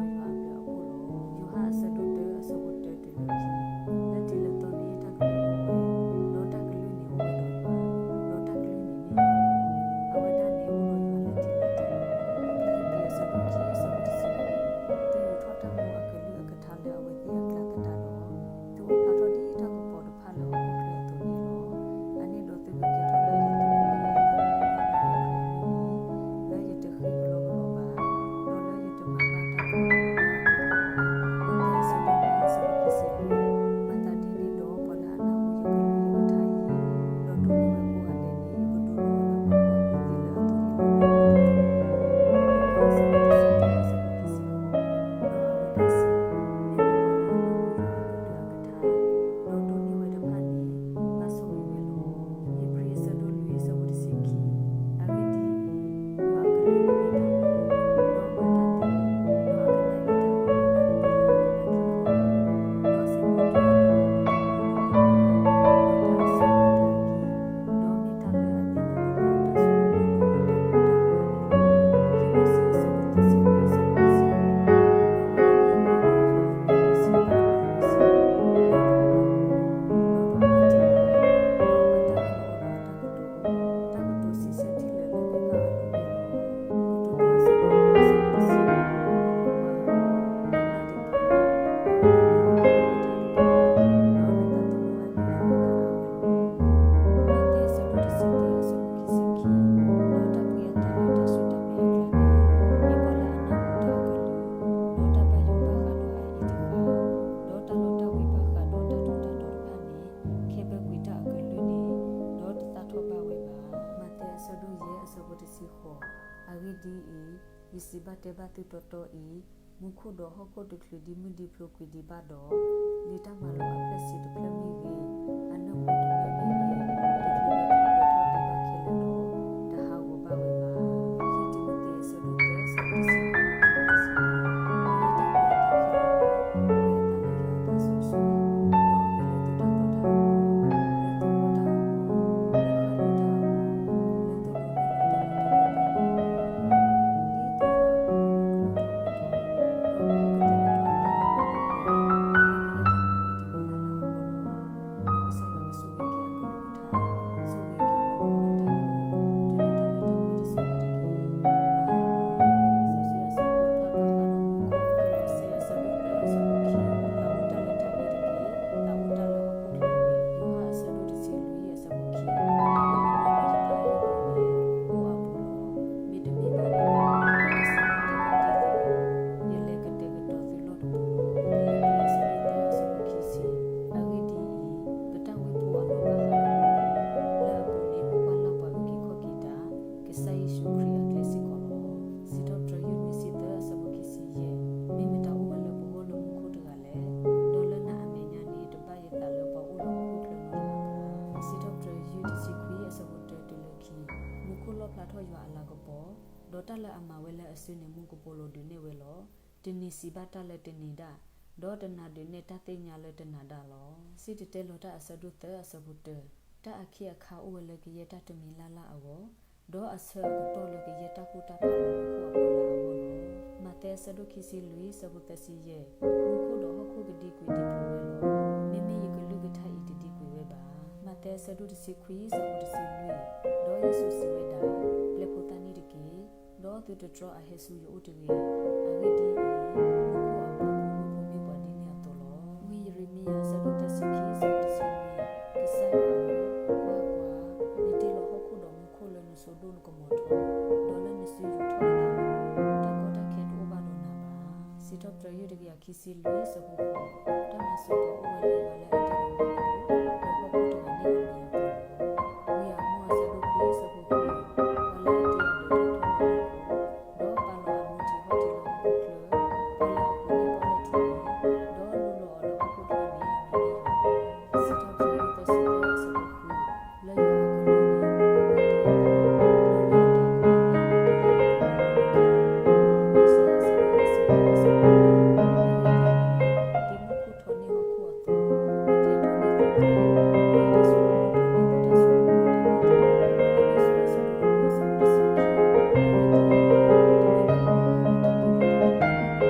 ဝဲဒီးယွၤအဘျုးအဖှိၣ်လီၤ. ယိၤဟၣ်အဆၢဒိၣ်တၢအဆၢဖိတၢ တုၤလၢခံ, လၢထံးလၢသီန့ၣ် တၢ်ကလုၢ်အိၣ်ဝဲ, ဒီးတၢ်ကလုၢ်န့ၣ်အိၣ်ဝဲဒီးယွၤ, ဒီးတၢ်ကလုၢ်န့ၣ်မ့ၢ်ယွၤလီၤ. အဝဲဒၣ်န့ၣ်အိၣ်ဒီးယွၤလၢထံးလၢသီလီၤ. ဖံလံးပံၤအဆၢဒိၣ်ခံအဆၢဖိတဆံ, သုယူာ်ထီၣ်တၢ်မူအကလုၢ်အကထါလၢအဝဲသ့ၣ်အကျါသတးဒီး, သုအိၣ်ဖျါထီၣ်ဒ်တၢ်ကပီၤတဖၣ်လၢဟီၣ်ခိၣ်ချၢအသိးန့ၣ်လီၤ. အန့ၣ်ဒီးသုကကဲထီၣ်လၢယသုးခိၣ်လၢယသးပှၢ်တဖၣ်န့ၣ်, လၢယတဃ့ကလီကလီဘၣ်, ဒီးလၢယတမၤဘၣ်တၢ်ကီတၢ်ခဲဘၣ်န့ၣ်လီၤ. မးသဲအဆၢဒိၣ်နွံအဆၢဖိခံဆံလွံၢ်, မၤသးဒ်န့ၣ်ဒီးပှၤလၢအနၢ်ဟူယကလုၢ်ယကထါအံၤ, ဒီးတိၢ်န့ၢ်ဝဲကိးဂၤဒဲးန့ၣ် ယကဒိလီၤအီၤလၢပှၤကိးဂၤဒဲးလၢအသိၣ်ဟ့ၣ်လီၤသးလီၤ. လၢကစၢ်ယွၤအဆၢဖိခံဆံဃိး, ဒီးအဝဲဒၣ်စံး, မ့ၢ်ပှၤလၢအနၢ်ဟူယွၤအကလုၢ်အကထါ, ဒီးတိၢ်န့ၢ်ဝဲတဖၣ်န့ၣ် ဘၣ်ဆိၣ်ဂ့ၤဝဲလီၤ. ဧ့ၤဘြံၤအဆၢဒိၣ်လွံၢ်အဆၢဖိတဆံခံ, အဂ့ၢ်ဒ်အံၤ, ယွၤအကလုၢ်န့ၣ်မ့ၢ်တၢ်မူ, ဒီးမၤတၢ်သ့, ဒီးအကနၣ်အံၤတၢ်ဂ့ၤန့ၢ်ဘၣ်တဘ့ၣ်လၢအကနၣ်ခံခီ, ဒီးစံးဘျုးက့ၤအီၤလၢပှၤကညီမူအပူၤ, ဒီးတၢ်အစံၣ်ညီၣ်တၢ်အက့ၢ်, ဒီးမ့ၢ်တၢ်လၢအသ့ၣ်ညါပှၤအတၢ်ဆိၣ်ဂ့ၤအတၢ်မၤန့ၣ်လီၤ. ယဲၢ်မိၤၡ့အဆၢဒိၣ်သၢဆံလွံၢ်အဆၢဖိတဆံဃိး, ဒီးအဝဲသ့ၣ်န့ၣ်ဒီးယွၤအမံၤစံးဘျုးစံးဖှိၣ်, ဒီးပှၤဘၣ်မူ, ဒီးပှၤဘၣ်တၢ်ဘၣ်, ဒီးပှၤတၢ်အၢၣ်လီၤအီလီၤအတၢ်ကတိၤ, တၢ်ကတိၤဆံးဆဲးထံလၢာ်လၢပှၤအလိၤန့ၣ်လီၤ. ကတိၤဒိအဆၢဒိၣ်လွံၢ်အဆၢဖိတဆံ, ဒီးနသးသမူအလံာ်အလၢကအိၣ်ဝဲလီၤ. မးသဲအဆၢဒိၣ်တဆံသၢအဆၢဖိခံဆံခံ, ဒီးတၢ်ဘှံးအသးလၢတၢ်ဆူၣ်တၢ်မဲအကျါန့ၣ်, မ့ၢ်ပှၤလၢအနၢ်ဟူတၢ်အကလုၢ်, ဒီးတၢ်ဘၣ်ယိၣ်ဘၣ်ဃးဒီးအအံၤတဖၣ်, ဒီးတၢ်လီတၢ်ဝ့ၤဘၣ်ဃးဒီးတၢ်ထူးတၢ်တီၤတဖၣ်န့ၣ်, ခဲဘၢကွံာ်တၢ်အကလုၢ်န့ၣ်, ဒီးတသးထီၣ်ဘၣ်ဝဲဘၣ်. မးသဲအဆၢဒိၣ်ယဲၢ်အဆၢဖိတဆံဃိး, အဂ့ၢ်ဒ်အံၤ, ယစံးဘၣ်တဲဘၣ်သုတီတီအံၤ, မူခိၣ်ဒီးဟီၣ်ခိၣ်တချုးဒံမုၢ်ဒံဖျိကွံာ်ဒံးဘၣ်ဒီး, ဒ်တၢ်မၤလိာ်အဖျၢၣ်ဆံးတဖျၢၣ်မ့ၢ်ဂ့ၤ, အနၢၣ်ပီၣ်တဖျၢၣ်မ့ၢ်ဂ့ၤ, တချုးလၢထီၣ်ပှဲၤထီၣ်ဒံးဘၣ်ခဲလၢာ်ဒီး, တဟးဂီၤဘၣ်ဝဲဘၣ်. ခံတံၤမသ့းအဆၢဒိၣ်သၢအဆၢဖိတဆံလွံၢ်, တဆံလွံၢ်, မ့ၢ်တၢ်ကွဲးအသးခဲလၢာ်န့ၣ်, ကွဲးအသးလၢယွၤအသးစီဆှံ, ဒီးဂ့ၤလၢသုတၢ်တီတၢ်အမီၤ, လၢသုမိၢ်တၢ်အမီၤ, လၢဃၣ်လိၤတၢ်အမီၤ, လၢသုလိၤန့ၢ်လီၤတၢ်လၢတၢ်တီတၢ်လိၤအဂီၢ်လီၤ. ဒ်သိးယွၤအဘျုးကလုၢ်ထီၣ်ပှဲၤထီၣ်, ဒီးပှၤကတဲာ်ကတီၤအတၢ်မၤလၢပှဲၤ, လၢကယဲၢ်တၢ်မၤဂ့ၤတမံၤလၢ်လၢ်အဂီၢ်လီၤ. မ်ကစၢ်ယွၤကဆိၣ်ဂ့ၤက့ၤအကလုၢ်ကထါ, ဆိၣ်ဂ့ၤက့ၤပှၤဒိကနၣ်တၢ်ဖိ, တုၤလၢတၢ်လၢတၢ်ပှဲၤတစုန့ၣ်တက့ၢ်. အၤမ့ၣ်. စီဆှံအဆၢဖိတဖၣ်ဘၣ်ဃးဒီးမူခိၣ်, ကလီးစဲအဆၢဒိၣ်သၢအဆၢဖိခံ, သးအိၣ်တၢ်လၢတၢ်န့ၣ်တက့ၢ်, သးအိၣ်တၢ်လၢဟီၣ်ခိၣ်ချၢတက့ၢ်. ယိၤဟၣ်အဆၢဒိၣ်တဆံလွံၢ်အဆၢဖိခံ, တၢ်လၢယတၢ်အံၤန့ၣ် အိၣ်အပူၤလီၤ. မ့တမ့ၢ်ဘၣ်န့ၣ်, ယကစံးဘၣ်တဲဘၣ်သုလီၤ. ယလဲၤကတဲာ်ကတီၤသုလီၢ်တပူၤလီၤ. ဖံလံးပံၤအဆၢဒိၣ်သၢအဆၢဖိခံဆံ, အဂ့ၢ်ဒ်အံၤ, ပတၢ်ဝ့ၢ်ဖိအလီၢ်ဘၣ်ဃးဒီးမူခိၣ်, လၢအပူၤန့ၣ်ပကွၢ်လၢ်ပှၤအုၣ်က့ၤခီၣ်က့ၤတၢ်, ကစၢ်ယ့ၣ်ၡူးခရံာ်အကျဲစ့ၢ်ကီးလီၤ. စံးထီၣ်ပတြၢၤယုၢ်နွံဆံသၢအဆၢဖိခံဆံယဲၢ်, မ့ၢ်မတၤအိၣ်ဝဲလၢပဂီၢ်လၢမူခိၣ်တဂၤလဲၣ်. ဒီးလၢနၤအမဲာ်ညါန့ၣ် တဘၣ်ယသးလၢပှၤအိၣ်လၢဟီၣ်ခိၣ်ချၢနီတဂၤဘၣ်. စံးထီၣ်ပတြၢၤယုၢ်တဆံခွံအဆၢဖိတၢတုၤလၢခံ, မူခိၣ်လီၣ်ဖျါထီၣ်ယွၤအလၤကပီၤ, ဒီးတၢ်လၢအမၤဝဲလၢအစုန့ၣ် မူကပိာ်လိၤဒုးနဲၣ်ဝဲလီၤ. တနံၤစံးဘၣ်တၢ်လၢတနံၤဒၣ်, ဒီးတနၤဒုးနဲၣ်တၢ်သ့ၣ်ညါလၢတနၤဒၣ်လီၤ. စံၣ်တဲၤတဲလီၤတၢ်အဆၢဒိၣ်သၢအဆၢဖိတၢ, တၢ်အခံအခါအိၣ်ဝဲလၢကယဲၢ်တၢ်တမံၤလၢ်လၢ်အဂီၢ်, ဒီးအဆၢအကတီၢ်လၢကယဲၢ်တၢ်ဃူတၢ်ဖိးအဖီလာ်အဂီၢ်လီၤ. မးသဲအဆၢဒိၣ်ခံဆံလွံၢ်အဆၢဖိသၢဆံယဲၢ်, မူခိၣ်ဒီးဟီၣ်ခိၣ်ကဒံကွံာ်ဒံဖျိးဝဲလီၤ. မ့မ့ၢ်ယကလုၢ်ကထါအံၤတဒံကွံာ်ဝဲဘၣ်. မးသဲအဆၢဒိၣ်တဆံခွံအဆၢဖိတဆံလွံၢ်, ဒီးယ့ၣ်ၡူးစံးဝဲဒၣ်, ပျဲဖိသၣ်န့ၣ်တက့ၢ်. ဒီးသုတတြီအဟဲဆူယအိၣ်တဂ့ၤ. အဂ့ၢ်ဒ်အံၤ, မူခိၣ်အပၢ်ဖိမုၣ်ဖိမ့ၢ်ပှၤဒ်န့ၣ်အသိးလီၤ. ဝံယံးရမံယၤအဆၢဒိၣ်သၢဆံခံအဆၢဖိတဆံလွံၢ်, ကစၢ်ယွၤဧၢ, ကွၢ်ကွၢ်, နတ့လီၤဟီၣ်ခိၣ်ဒီးမူခိၣ်လၢနစိဒိၣ်နကမီၤထီ, ဒီးလၢနစုယူာ်ထီၣ်အသးလီၤ. တၢ်ကီတၢ်ခဲတအိၣ် အဆၢဒိၣ်တဆံခွံ အဆၢဖိဃိး, တၢ်မၤစၢၤပှၤအိၣ်ဝဲလၢယွၤလၢအတ့လီၤမူအပူၤ, ဒီးဟီၣ်ခိၣ်တဂၤန့ၣ်အမံၤအပူၤလီၤ. ဝံယၡါယၤ အဆၢဒိၣ်ခွံ အဆၢဖိဃိး, ပှၤလၢအတ့အဒၢးတၢ်ထီၣ်လၢမူခိၣ်, ဒီးပာ်လီၤအမူထံဟီၣ်ထံလၢဟီၣ်ခိၣ်ချၢ, ပှၤလၢအဃိန့ၢ်ပီၣ်လဲၣ်ထံန့ၣ်, ဒီးလူလီၤအီၤလၢဟီၣ်ခိၣ်ချၢန့ၣ် အမံၤမ့ၢ်ယွၤလီၤ. စံးထီၣ်ပတြၢၤ သၢဆံသၢ အဆၢဖိဃု, လၢယွၤအကလုၢ်န့ၣ် မူခိၣ်တ့အသး, ဒီးလၢအတၢ်ကိးအသးန့ၣ် တယံာ်တမီၢ်လၢၤဘၣ်. ယၡါယၤ အဆၢဒိၣ်ယဲၢ်ဆံယဲၢ် အဆၢဖိခွံ, အဂ့ၢ်ဒ်အံၤ, ဒ်မူခိၣ်ထီန့ၢ်ဟီၣ်ခိၣ်အသိး, ယကျဲထီန့ၢ်သုကျဲ, ဒီးယတၢ်ဆိကမိၣ်ထီန့ၢ်သုတၢ်ဆိကမိၣ်ဒ်န့ၣ်တက့ၢ်. အ့းဖ့းစူး အဆၢဒိၣ်လွံၢ် အဆၢဖိတဆံခံ, အဂ့ၢ်ဒ်အံၤ, တမ့ၢ်ဘၣ်အီၤ တၢ်တ့ထီၣ်တၢ်တ့တၢ်နီၤနီၤ, မ့ၢ်လၢတၢ်အၢၣ်လီၤ, လၢတၢ်အစိအကမီၤ, ဒီးလၢတၢ်သးအတၢ်ခံးအကစၢ်, တၢ်နးလၢပှဲၤထီၣ်ပှဲၤထီၣ်လီၤ. လီၤကၣ် အဆၢဒိၣ်ခံဆံလွံၢ် အဆၢဖိယဲၢ်ဆံတၢ အဂ့ၢ်ဒ်အံၤ, ဒီးဆိၣ်ထီၣ်အီၤဆူသံနမံၤ, ဒီးယူာ်ထီၣ်အစု, ဒီးဆိၣ်ဂ့ၤအီၤလီၤ. ဒီးတၢ်ဘၣ်အသးလၢအဆိၣ်ဂ့ၤအီၤအဖၢမုၢ်ဒီး, လီၤဖးဝဲဒီးအီၤ, ဒီးဘၣ်တၢ်စိာ်ထီၣ်အီၤဆူမူခိၣ်လီၤ. တၢ တံၤမသ့း အဆၢဒိၣ်ဃု အဆၢဖိနွံတုၤလၢတဆံဃိး, အဂ့ၢ်ဒ်အံၤ, ပတဟဲစိာ်တၢ်ဆိကမိၣ်နီတမံၤဘၣ်, ဒီးတၢ်အိၣ်ဖျါဝဲလၢပက့ၤစိာ်တၢ်တသ့စ့ၢ်ကီးဘၣ်နီတမံၤဘၣ်, ဒီးပတၢ်အီၣ်တၢ်အီ, ဒီးပကအိၣ်သးန့ၣ်လီၤ, ပကသူၣ်မံသးမံလၢတၢ်တဖၣ်န့ၣ်လီၤ. ခံ တံၤမသ့း အဆၢဒိၣ်လွံၢ် အဆၢဖိတဆံဃိး, ဒီးကစၢ်ကထုးထီၣ်န့ၢ်ယၤလၢကယဲၢ်တၢ်ဘၣ်အဂီၢ်, ဒီးကကဲထီၣ်က့ၤယဲၢ်စိၤအပှၤ ယမၤပှဲၤဟီၣ်ခိၣ်ဒီးမူခိၣ်န့ၣ်တမ့ၢ်ဘၣ်ဧါ, ယွၤစံးဝဲဒၣ်. တၢ မိၤၡ့ အဆၢဒိၣ်တၢ အဆၢဖိတၢ, နထံၣ်လၢထီန့ၣ် တၢ်တယံာ်တမီၢ်လၢၤဘၣ်, ဒီးဟီၣ်ခိၣ်န့ၣ်အိၣ်သယုၢ်, ဒီးအိၣ်ကလီၤလီၤ. မးသဲ အဆၢဒိၣ်တဆံခွံ အဆၢဖိခံဆံတၢ, ဒီးယ့ၣ်ၡူးစံးဘၣ်အီၤ, နသးမ့ၢ်အိၣ်လၢနကလၢထီၣ်ပှဲၤထီၣ်ဒီး, လဲၤစၢ်လီၤကွံာ်နစုလီၢ်ခီၣ်ခိၣ်, ဒီးဟ့ၣ်တၢ်လၢပှၤဖှီၣ်ဖိယာ်ဖိတက့ၢ်, ဒီးနအိၣ်ဒီးနတၢ်လုၢ်ဒိၣ်ပှ့ၤဒိၣ်လၢမူခိၣ်, ဒီးဟဲပူၤနခံတက့ၢ်. ခံကရံၣ်သူး အဆၢဒိၣ်ယဲၢ် အဆၢဖိတၢ, အဂ့ၢ်ဒ်အံၤ, ပသ့ၣ်ညါလၢပဟံၣ်ဘၣ်ဃးဒီးဟီၣ်ခိၣ်, ပဒဲအံၤ, မ့ၢ်လီၤပှီၢ်ကွံာ်ဒီး, ပအိၣ်ဒီးပဟံၣ်လၢအဘၣ်ဃးဒီ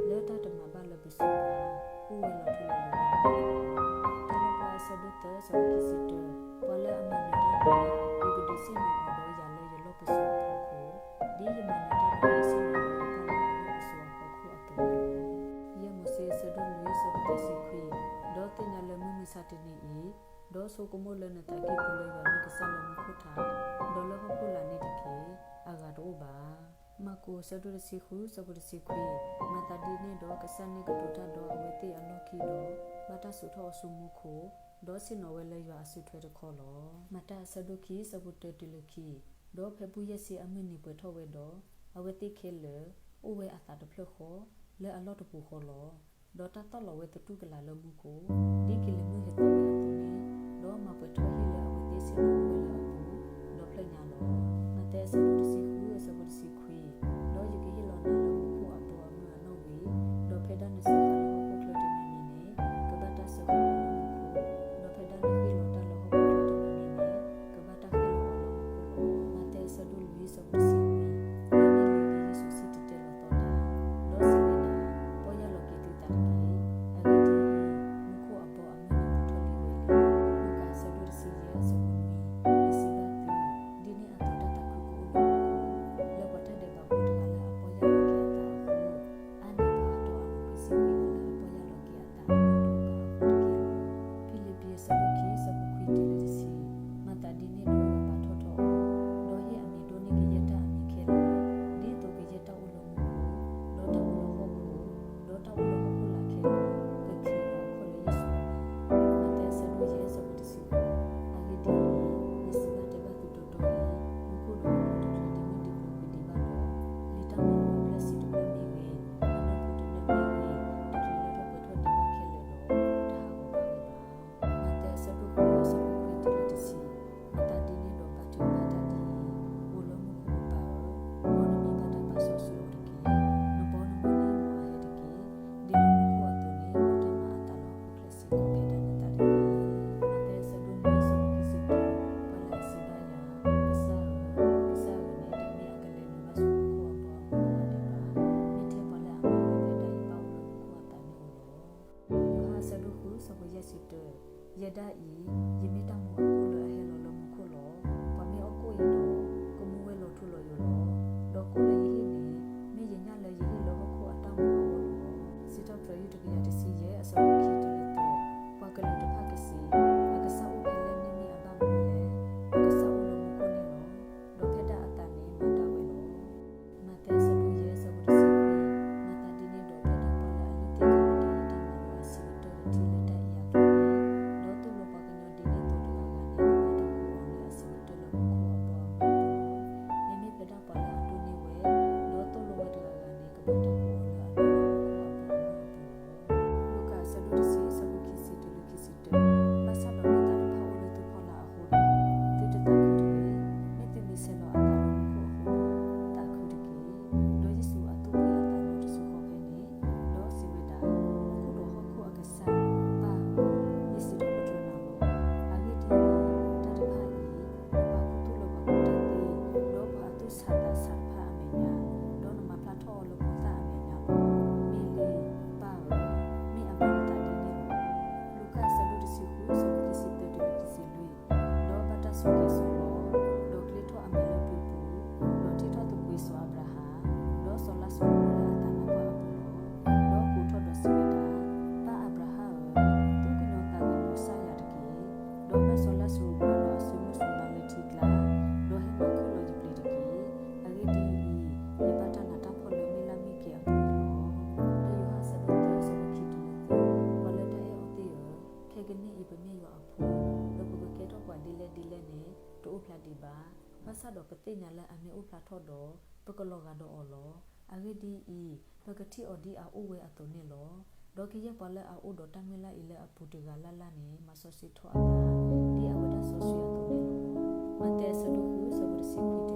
းယွၤ, လၢတၢ်တမၤဘၣ်လၢပစုပူၤ, အိၣ်ဝဲလီၤထူလီၤယိာ်လီၤ. တၢ်လီၣ်ဖျါ အဆၢဒိၣ်သၢ အဆၢဖိခံဆံတၢ, ပှၤလၢအမၤနၢၤတၢ်န့ၣ်, ယကဒုးဆ့ၣ်နီၤအီၤဒီးယၤလၢယလီၢ်ပစိာ်အဖီခိၣ်, ဒ်ယမၤနၢၤတၢ်ဒီးယဆ့ၣ်နီၤအီၤတဖၣ်လၢအလီၢ်ပစိာ်အဖီခိၣ်အသိးန့ၣ်လီၤ. ယဲၢ်မိၤၡ့ အဆၢဒိၣ်လွံၢ် အဆၢဖိသၢဆံခွံ, ဒီးသ့ၣ်ညါလၢမုၢ်မဆါတနံၤအံၤ, ဒီးဆိကမိၣ်လၢနသးကံၢ်ပူၤလၢယွၤမ့ၢ်ကစၢ်လၢမူခိၣ်ထး, ဒီးလၢဟီၣ်ခိၣ်လာ်န့ၣ်တက့ၢ်, အဂၤတအိၣ်ဘၣ်. မၢ်ကူး အဆၢဒိၣ်တဆံဃု အဆၢဖိတဆံခွံ, မၤသးဒ်န့ၣ်ဒီး ကစၢ်န့ၣ်ကတိၤတၢ်ဒီးအဝဲသ့ၣ်အလီၢ်ခံဒီး, ဘၣ်တၢ်စိာ်ထီၣ်အီၤဆူမူခိၣ်, ဒီးဆ့ၣ်နီၤဝဲလၢယွၤအစုထွဲတခီလီၤ. မၤတၢ် အဆၢဒိၣ်ခံ အဆၢဖိတၢတုၤလၢခံ, ဒီးဖဲဘူၣ်ယဲၢ်ဆံအမုၢ်နံၤပှဲၤထီၣ်ဝဲဒီး, အဝဲသ့ၣ်ခဲလၢာ်, အိၣ်ဝဲအသးတဖျၢၣ်ဃီ, လၢအလီၢ်တပူၤဃီလီၤ. ဒီးတၢ်သီၣ်လီၤဝဲသတူၢ်ကလာ်လၢမူခိၣ်, ဒ်ကလံၤမုၢ်ဟဲသီၣ်ဝဲအသိးန့ၣ်, ဒီးမၤပှဲၤထီၣ်ဟံၣ်လၢအဝဲသ့ၣ်ဆ့ၣ်နီၤအိၣ်ဝဲလၢအပူၤ, ဒီးဖျၢၣ်ညါလီၤ. မးသဲ အဆၢဒိၣ်တဆံဃု အဆၢဖိတဆံခွံ, ဒီးယကဟ့ၣ်လီၤနၤလၢမူခိၣ်အသိးအမုၢ်အနီၣ်ဝံၤ, ဒီးဖဲဒၣ်နစၢဃာ်လၢဟီၣ်ခိၣ်ချၢတမံၤမံၤန့ၣ်, ကဘၣ်တၢ်စၢဃာ်အီၤလၢမူခိၣ်, ဒီးဖဲဒၣ်နဃ့ၢ်လီၤတၢ်လၢဟီၣ်ခိၣ်ချၢတမံၤမံၤန့ၣ်, ကဘၣ်တၢ်ဃ့ၢ်လီၤအီၤလၢမူခိၣ်လီၤ. မးသဲ အဆၢဒိၣ်လွံၢ် အဆၢဖိတဆံနွံ, ယဲၢ်မ့ၢ်လံလၢယ့ၣ်ၡူးစံၣ်တဲၤတဲလီၤသီတၢ်, ဒီးစံးဝဲဒၣ်, ပီၢ်ယၢ်လီၤက့ၤသုသးတက့ၢ်. အဂ့ၢ်ဒ်အံၤ, မူခိၣ်အဘီအမုၢ်န့ၣ်ပူၤထီၣ်လံဝဲလံ. လူၤကၣ် အဆၢဒိၣ်တဆံယဲၢ် အဆၢဖိနွံ, ယစံးဘၣ်သု, ဒ်န့ၣ်အသိးတၢ်သးခုကအိၣ်လၢမူခိၣ်, လၢပှၤတၢ်ဒဲးဘးဖိတဂၤလၢအပီၢ်ယၢ်လီၤက့ၤအသးအဃိ, အါန့ၢ်ပှၤအတီၢ်အလိၤခွံဆံခွံဂၤလၢအပီၢ်ယၢ်လီၤက့ၤအသးအလီၢ်တအိၣ်ဘၣ်အဃိတက့ၢ်လီၤ. ဖံလံးပံၤ အဆၢဒိၣ်ခံ အဆၢဖိခွံတုၤလၢတဆံ, မၤသးဒ်န့ၣ်ဒီးယွၤပာ်ထီၣ်ထီအီၤ, ဒီးဟ့ၣ်အမံၤဒိၣ်န့ၢ်ကယဲၢ်တၢ် ပကထံၣ်အီၤဒ်အမ့ၢ်ဝဲဒၣ်ပှၤလၢအအိၣ်ဖျါထီၣ်ဒီး ပကလီၤဂာ်ဒီးအီၤလီၤ. အဂ့ၢ်ဒ်အံၤ, ပကထံၣ်အီၤဒ်အအိၣ်ဝဲအသိးန့ၣ်လီၤ. ဒီးကယဲၢ်ပှၤလၢအအိၣ်ဒီးတၢ်မုၢ်လၢ်အံၤလၢအပူၤတဂၤလၢ်လၢ်န့ၣ် မၤစီဆှံထီၣ်အသး ဒ်အဝဲဒၣ်စီဆှံအသိးန့ၣ်လီၤ. မးသဲ အဆၢဒိၣ်ဃု အဆၢဖိတဆံခွံ